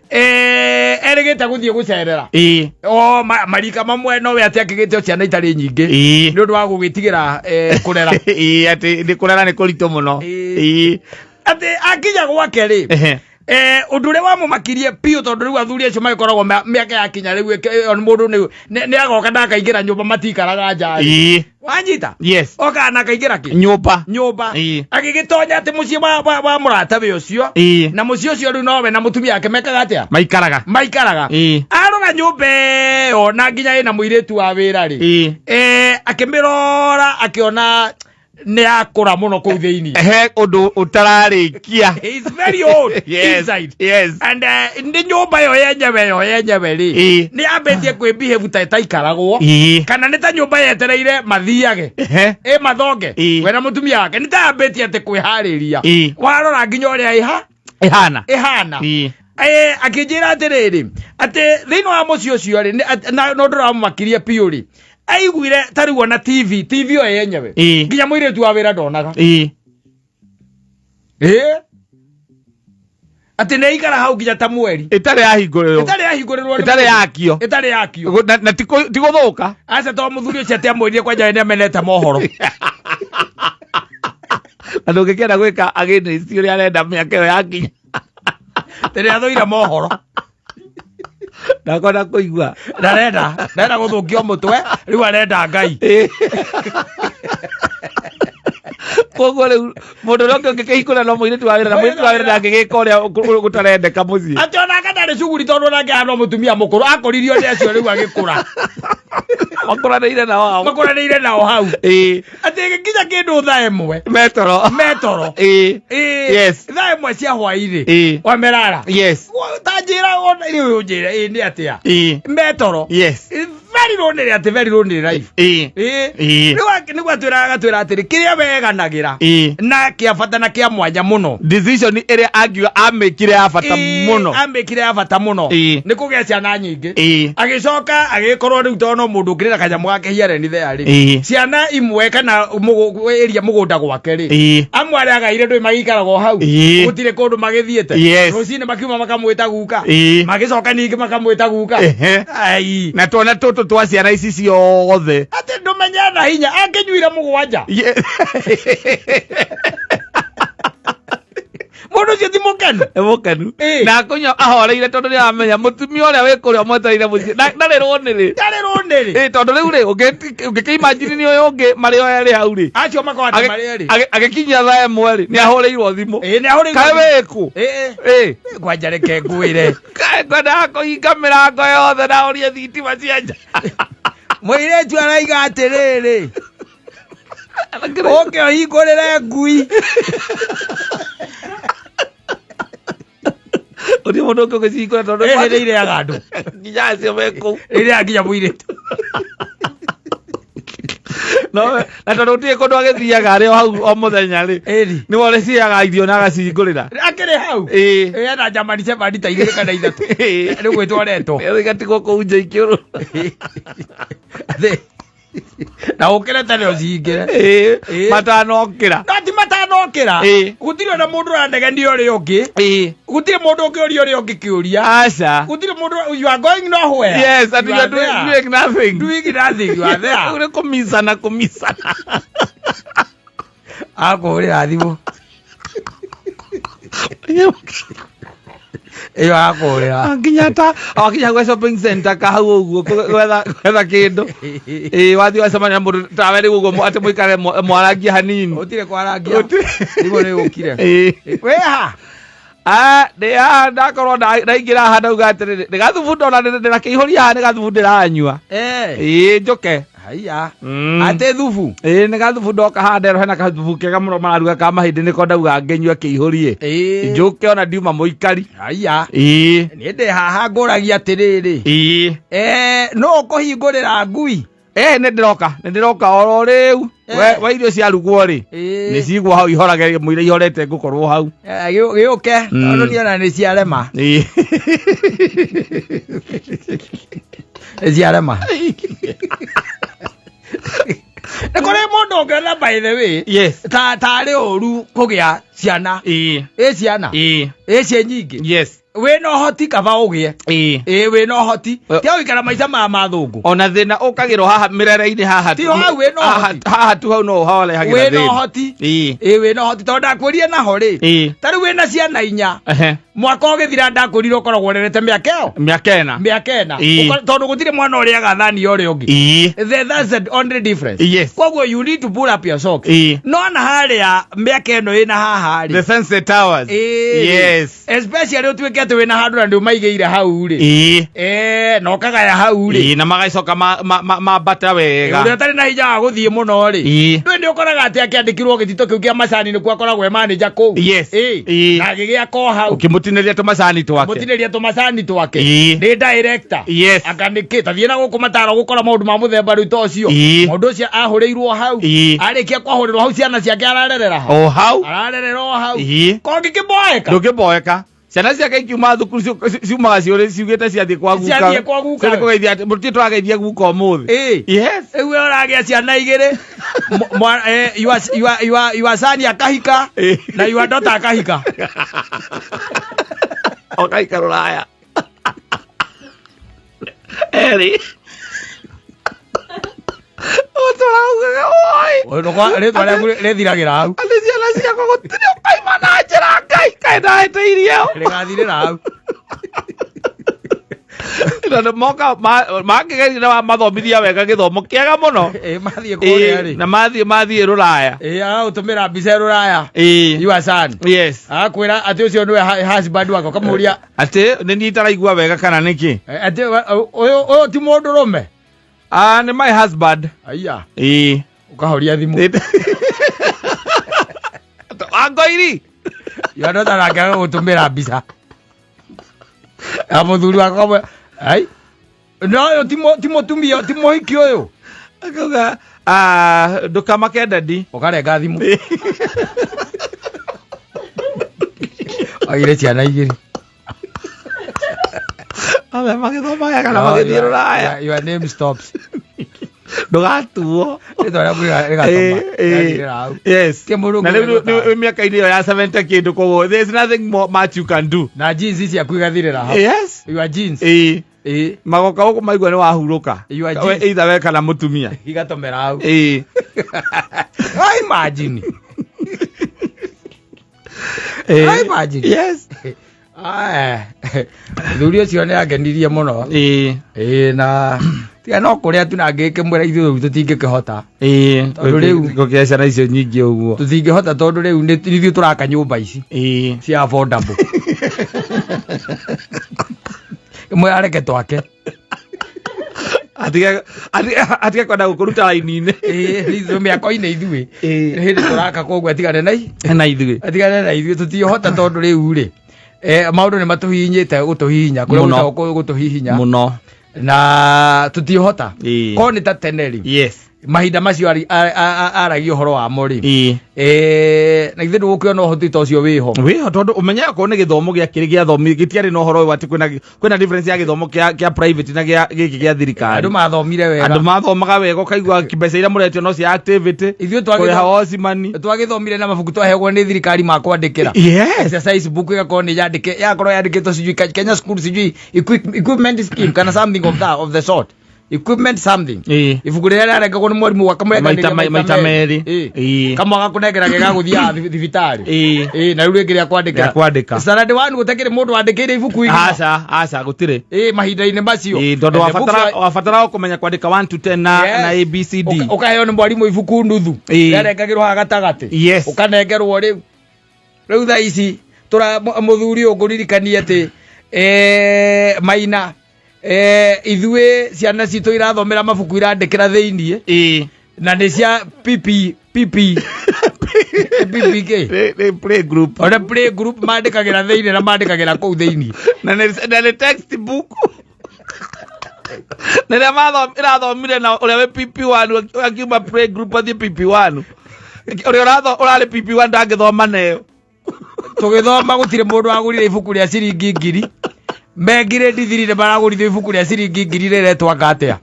Erĩgĩte gũthiĩ gũcerera. Ĩĩ. O marika mamwe nowe atĩ akĩgĩte ciana itarĩ nyingĩ. Ĩĩ. Nĩ ũndũ wa gũgĩtigĩra kũrera. Ĩĩ, atĩ nĩ kũrera nĩ kũritũ mũno. Ĩĩ. Ĩĩ. Atĩ akinya gwake rĩ. Ehe. Ũndũ ũrĩa wamũmakirie biũ tondũ rĩu athuri acio magĩkoragwo mĩaka yakinya rĩu mũndũ nĩ agoka na akaingĩra nyũmba matikaraga nja rĩ. Ĩĩ. Wanyita? Yes. Oka na akaingĩra kĩ? Nyũmba. Nyũmba. Ĩĩ. Agĩgĩtonya atĩ mũciĩ wa mũratawe ũcio. Ĩĩ. Na mũciĩ ũcio rĩu nowe na mũtumia wake mekaga atĩa? Maikaraga. Maikaraga. Ĩĩ. Arora nyũmba ĩyo na nginya ĩna mũirĩtu wa wĩra rĩ. Ĩĩ. Akĩmĩrora akĩona nĩ akũra mũno kũu thĩinĩ. He ũndũ ũtararĩkia. He's very old Yes. inside. Yes. And nĩ nyũmba ĩyo yenyewe yo yenyewe rĩ. Ĩĩ. Nĩ yambĩtie kwĩbehave ta ĩtaikaragwo. Ĩĩ. Kana nĩ ta nyũmba yetereire mathiage. Ehe. Ĩ mathonge. Ĩĩ. We na mũtumia wake nĩ ta yambĩtie atĩ kwĩharĩria. Ĩĩ. Warora nginya ũrĩa ĩha Ĩhana. ĩhana. Ĩĩ. Akĩnjĩra atĩrĩrĩ atĩ thĩinĩ wa mũciĩ ũcio rĩ, na ũndũ ũramũmakirie biũ rĩ, aiguire ta rĩu ona TV, TV ĩyo yenyewe. Ĩĩ. Nginya mũirĩtu wa wĩra ndonaga. Ĩĩ. Ĩĩ. Atĩ nĩ aikara hau nginya ta mweri. Ĩtarĩ yahingũrĩrwo. Ĩtarĩ yahingũrĩrwo nĩ Ĩtarĩ mũndũ. yakio. Ĩtarĩ yakio. Na ti gũthũka. Aca to mũthuri ũcio atĩ amwĩrire kwanja nĩ amenete mohoro. Na ndũngĩkĩenda gwĩka against ũrĩa arenda mĩaka ĩyo yakinya. Tĩrĩ athũire mohoro. Ndakwenda kũigua. Ndarenda gũthũkio mũtwe, rĩu arenda Ngai. Koguo rĩu mũndũ ũrĩa ũngĩ ũngĩkĩhingũra no mũirĩtu wa wĩra, na mũirĩtu wa wĩra ndangĩgĩka ũrĩa gũtarendeka mũciĩ. Atĩ onake ndarĩ cuguri tondũ onake ahana mũtumia mũkũrũ, akũririo nĩ acio rĩu agĩkũra. Makũranĩire nao hau. Makũranĩire nao hau. Ĩĩ. Atĩ gĩkinya kĩndũ thaa ĩmwe. Metoro. Metoro. Ĩĩ. Ĩĩ. Yes. Thaa ĩmwe cia hwaĩ-inĩ. Ĩĩ. Wamerara. Yes. Ta njĩra ona rĩu ũnjĩre ĩĩ nĩ atĩa? Ĩĩ. Metoro. Yes. Very lonely atĩ very lonely life. Ĩĩ. Ĩĩ. Ĩĩ. Rĩu nĩguo atwĩraga agatwĩra atĩrĩ kĩrĩa weganagĩra Ĩĩ. na kĩa bata na kĩa mwanya mũno. Decision ĩrĩa angiuga amĩkire ya bata Ĩĩ, mũno. amĩkire ya bata mũno. Ĩĩ. Nĩ kũgĩa ciana nyingĩ. Ĩĩ. Agĩcoka agĩkorwo rĩu tondũ no mũndũ ũngĩrĩ na kanyamũ gake hiareni there rĩ. Ĩĩ. Ciana imwe kana area mũgũnda gwake rĩ. Ĩĩ. Amwe arĩa agaire ndũĩ magĩikaraga o hau. Ĩĩ. Gũtirĩ kũndũ magĩthiĩte. Yes. Rũcinĩ makiuma makamwĩta guka. Ĩĩ. Magĩcoka ningĩ makamwĩta guka. Ehe. Ai. Na twana tũtũ twa ciana ici ciothe. Atĩ ndũmenye na hinya angĩnyuire mũgwanja. Mũndũ ũcio ti mũkenu. Nĩ mũkenu. Ĩĩ. Na akũnyua ahoreire tondũ nĩ aramenya mũtumia ũrĩa wĩ kũrĩa ũmwetereire mũciĩ. Ndarĩ rũnĩrĩ. Ndarĩ rũnĩrĩ. Ĩĩ, tondũ rĩu rĩ, ũngĩkĩimagine nĩ ũyũ ũngĩ marĩ o erĩ hau rĩ. Acio makoragwo atĩ marĩ erĩ. Agĩkinyia thaa ĩmwe rĩ, nĩ ahũrĩirwo thimũ. Ĩĩ, nĩ ahũrĩirwo Kaĩ thimũ. wĩ kũ? Ĩĩ. Ĩĩ. Kwanja reke ngwĩre. Kaĩ ngwendaga kũhinga mĩrango yothe na ũrie thitima cia nja. Mũirĩtu araiga atĩrĩrĩ. Ũke ũhingũrĩre ngui. Ũthiĩ mũndũ ũngĩ ũgĩcihingũra tondũ Ĩĩ, nĩ irĩaga andũ. Nginya acio me kũu. Nĩ irĩaga nginya mũirĩtu. No, na tondũ gũtirĩ kũndũ agĩthiaga arĩ o hau o mũthenya rĩ. Ĩni. Nĩwe ũrĩciaga irio na agacihingũrĩra. Akĩrĩ hau. Ĩĩ. Ĩĩ, ena German Shepherd ta igĩrĩ kana ithatũ. Ĩĩ. Nĩ gwĩtwo aretwo. Ĩĩ, igatigwo kũu nja ikĩũrũra. Thĩ. Na ũkĩre tene ũcihingĩre. Ĩĩ. Ĩĩ. Matanokĩra. No ti matanokĩra. Ĩĩ. Gũtirĩ ona mũndũ ũranegenia ũrĩa ũngĩ. Ĩĩ. Gũtirĩ mũndũ ũngĩũria ũrĩa ũngĩ kĩũria. Aca. Gũtirĩ mũndũ, you are going nowhere. Yes, and You you are are there. doing nothing. Doing nothing, you are there. Ũrĩ kũmicana, kũmicana. Akũhũrĩra thimũ. Ĩyo akũhũrĩra. Nginya ta wakinya gwa shopping center ka hau ũguo gwetha kĩndũ. Ĩĩ, wathiĩ wacemania na mũndũ tawe rĩu ũguo atĩ mũikare mwarangie hanini. Gũtirĩ kwarangia. Thimũ nĩ yũkire. Ĩĩ. Wĩha? Ah, ndĩ haha ndakorwo ndaingĩra haha ndauga atĩrĩrĩ nĩ gathubu ndona ndĩrakĩihũria haha nĩ gathubu ndĩranyua. Ĩĩ njũke. Haiya. Atĩ thubu. Ĩĩ nĩ gathubu ndoka haha nderwo hena gathubu kega mũno mararuga ka mahĩndĩ nĩko ndauga ngĩnyua kĩihũrie. Njũke ona ndiuma mũikari. Haiya. Ĩĩ. Niĩ ndĩ haha ngũragia atĩrĩrĩ. Ĩĩ. No ũkũhingũrĩra ngui? Nĩ ndĩroka, nĩ ndĩroka oro rĩu. We irio ciarugwo rĩ, nĩ cigwo hau ihorage mũira ihorete ngũkorwo hau. Gĩũke, tondũ niĩ ona nĩ ciarema. Nĩ ciarema. Nĩ kũrĩ mũndũ ũngĩona by the way. Yes. Ta tarĩ ũru kũgĩa ciana. Ĩ ciana. Ĩ ciĩ nyingĩ. Yes. Wĩna ũhoti kaba ũgĩe. Ĩ wĩna ũhoti. Tiga gũikara maica ma mathũngũ. Ona thĩna ũkagĩrwo haha mĩrere-inĩ haha. Ti hau wĩna ũhoti. Haha tu hau no ũharehagĩra Wĩna thĩna. ũhoti. Ĩ wĩna ũhoti tondũ ndakwĩrire naho rĩ. Ta rĩu wĩna ciana inya. Mwaka ũgĩthira ndakwĩrire ũkoragwo ũrerete mĩaka ĩyo. Mĩaka ĩna. Mĩaka ĩna. Tondũ gũtirĩ mwana ũrĩaga thani ya ũrĩa ũngĩ. That's the only difference. Yes. Koguo you need to pull up your socks. No na harĩa mĩaka ĩno ĩna haha rĩ. The Sunset Towers. Yes. Especially ũtuĩke atĩ wĩna handũ na nĩ ũmaigĩire hau rĩ. Na ũkagaya hau rĩ. Na magacoka mambata wega. Ũrĩa ũtarĩ na hinya wa gũthiĩ mũno rĩ. Ndũĩ nĩ ũkoraga atĩ akĩandĩkirwo gĩtito kĩu kĩa macani nĩkuo akoragwo e manager kũu. Yes. Na agĩgĩaka o hau. Ũkĩmũtinĩria tũmacani twake. Mũtinĩria tũmacani twake. Nĩ director. Yes. Anga nĩkĩ tathiĩ na gũkũ mataro gũkora maũndũ ma mũthemba rĩu ta ũcio. Mũndũ ũcio ahũrĩirwo hau. Arĩkia kwahũrĩrwo hau ciana ciake ararerera ha. O hau. Ararerera o hau. Kongĩkĩboeka. Ndũngĩboeka. Ciana ciake ikiuma thukuru ciumaga ciũrĩ ciugĩte ciathiĩ kwa guka. Ciathiĩ kwa guka. Ciathiĩ kũgeithia atĩ mũtirĩ tũrageithia guka ũmũthĩ. Yes. Rĩu we ũragĩa ciana igĩrĩ. Your son akahika na your daughter akahika. Okaika rũraya. Erĩ. Ũtũraugaga oi. Rĩtwa rĩaku rĩthiragĩra hau. Atĩ ciana ciakwa gũtirĩ ũkaima na njĩra Ngai kaĩ ndahĩtĩirie. Rĩgathirĩra hau. Na moka mangĩgeria na mathomithia wega gĩthomo kĩega mũno. Mathiĩ kũrĩa rĩ. Na mathiĩ rũraya. Aragũtũmĩra mbica rũraya. Your son. Yes. Agakwĩra atĩ ũcio nĩwe husband wake ũkamũria atĩ nĩ niĩ itaraigua wega kana nĩkĩ? Atĩ ũyũ ti mũndũrũme? Nĩ my husband. Aya. Ũkahoria thimũ. Wangoiri. Your daughter nake agagũtũmĩra mbica. Ya mũthuri wakwa ai. No ũyũ ti mũtumia, ti mũhiki ũyũ. Akauga, ndũkamake daddy. Ũkarenga thimũ. Agire ciana igĩrĩ. Othe magĩthoma wega na magĩthiĩ rũraya. Your name stops. Ndũgatuo. Rĩtwa rĩaku rĩgatũma. Rĩgathirĩra hau. Yes. Ti mũndũ Na rĩu ũngĩ wĩ mĩaka-inĩ ĩyo ya 70 kĩndũ koguo there's nothing more much you can do. Na jeans ciaku igathirĩra hau. Yes. Your jeans. Magoka gũkũ maigua nĩ wahurũka. Your jeans. Either we kana mũtumia. Igatomera hau. I imagine. I imagine. Yes. Mũthuri ũcio nĩ angenirie mũno. Na tiga no kũrĩa tu na ngĩkĩmwĩra ithuĩ rĩu tũtingĩkĩhota. Tondũ rĩu Gũkĩra ciana icio nyingĩ ũguo. Tũtingĩhota tondũ rĩu nĩ ithuĩ tũraka nyũmba ici. Cia affordable. Ĩmwe areke twake. Atige kwenda gũkũruta raini-inĩ. Ithuĩ mĩako-inĩ ithuĩ. Hĩndĩ tũraka koguo atigane na na ithuĩ. Atigane na ithuĩ tũtingĩhota tondũ rĩu rĩ maũndũ nĩ matũhihinyĩte gũtũhihinya kũrĩa Mũno. gwĩtagwo gũtũhihinya Mũno. Na tũtingĩhota. Korwo nĩ ta tene rĩ. Yes. Mahinda macio aragia ũhoro wamo rĩ. Na githĩ ndũgũkĩona ũhoti ta ũcio wĩho. Wĩho tondũ ũmenye okorwo nĩ gĩthomo gĩakĩrĩ gĩathomi gĩtiarĩ na ũhoro ũyũ atĩ kwĩna difference ya gĩthomo kĩa private na gĩa gĩkĩ gĩa thirikari. Andũ mathomire wega. Andũ mathomaga wega ũkaigua mbeca iria mũretio no cia activity. Ithuĩ kũrĩha ocimani. Twagĩthomire na mabuku twaheagwo nĩ thirikari ma kwandĩkĩra. Yes. Exercise book ĩgakorwo nĩ yandĩke yakorwo yandĩkĩtwo sijui Kenya school sijui equipment scheme kana something of that of the sort. Equipment something. Ibuku rĩrĩa rĩarengagwo nĩ mwarimũ akamũrenganĩria Maita merĩ. Kamwe agakũnengera ge ga gũthiaga thibitarĩ. Na rĩu rĩngĩ rĩa kwandĩkĩra. Rĩa kwandĩka. Standard 1 gũtakĩrĩ mũndũ wandĩkĩire ibuku igima. Aca, aca gũtirĩ. Mahinda-inĩ macio. Tondũ And the books wabatara kũmenya kwandĩka 1 to 10 Yes. na A B C D. Ũkaheo nĩ mwarimũ ibuku nuthu. Rĩarengagĩrwo haha gatagatĩ. Yes. Ũkanengerwo rĩu. Rĩu thaa ici Tura muthuri ũyũ ngũririkanie atĩ Maina, ithuĩ ciana citũ irathomera mabuku irandĩkĩra thĩiniĩ. Na nĩ cia PP PP PPK. Nĩ play group. Ona play group mandĩkagĩra thĩiniĩ na mandĩkagĩra kũu thĩiniĩ. Na nĩ textbook rĩrĩa ĩrathomire na ũrĩa wĩ PP1 akiuma play group athiĩ PP1, ũrĩa ũrarĩ PP1 ndangĩthoma nayo. Tũgĩthoma gũtirĩ mũndũ wagũrire ibuku rĩa ciringi 1000. Me grade 3 nĩ maragũrithio ibuku rĩa ciringi 1000 rĩretwanga atĩa?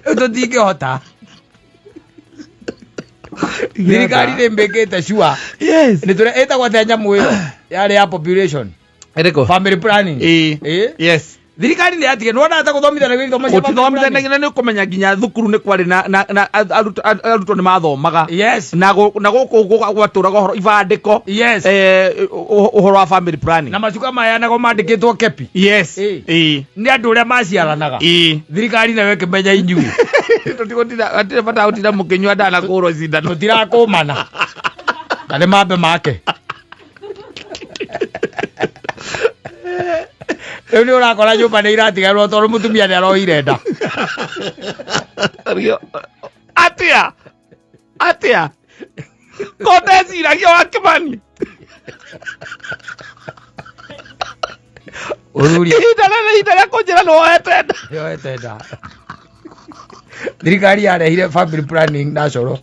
Rĩu tũtingĩhota. Thirikari nĩ mbĩkĩte sure. Nĩ tũrĩa ĩtagwo atĩa nyamũ ĩyo yarĩ ya population? Ĩrĩkũ? Family planning. Ĩĩ. Yes. Thirikari nĩ yatige nĩwona ta gũthomithanagia gĩthomo cia family planning. Gũtithomithanagia na nĩ ũkũmenya nginya thukuru nĩ kwarĩ na arutwo nĩ mathomaga. Na gũkũ gwatũraga ũhoro ibandĩko. Ũhoro wa family planning. Na macuka maheanagwo mandĩkĩtwo kepi. Nĩ andũ ũrĩa maciaranaga. Thirikari nayo ĩkĩmenya inyuĩ Tũtigũtinda, hatirĩ bata wa gũtinda mũkĩnyua ndawa na kũhũrwo cindano. Tũtirakũmana na nĩ mambe make. Rĩu nĩ ũrakora nyũmba nĩ iratigarwo tondũ mũtumia nĩ aroire nda. Atia atia ko ndeciragia wa Kimani. Ũthuri. Ihinda rĩrĩ, ihinda rĩa kũnjĩra nĩ woete nda. Yoete nda. Thirikari yarehire family planning na coro.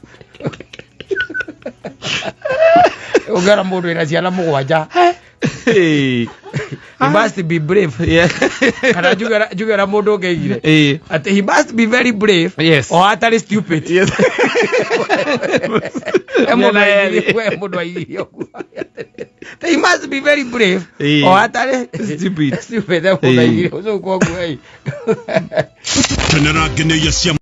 Ũngĩona mũndũ wĩna ciana 7, he must be brave. Kana njuge ũrĩa mũndũ ũngĩigire atĩ he must be very brave o atarĩ stupid. We mũndũ aigire ũguo, he must be very brave o atarĩ stupid. Stupid. Mũndũ aigire ũcio koguo Kenera ngeneia cia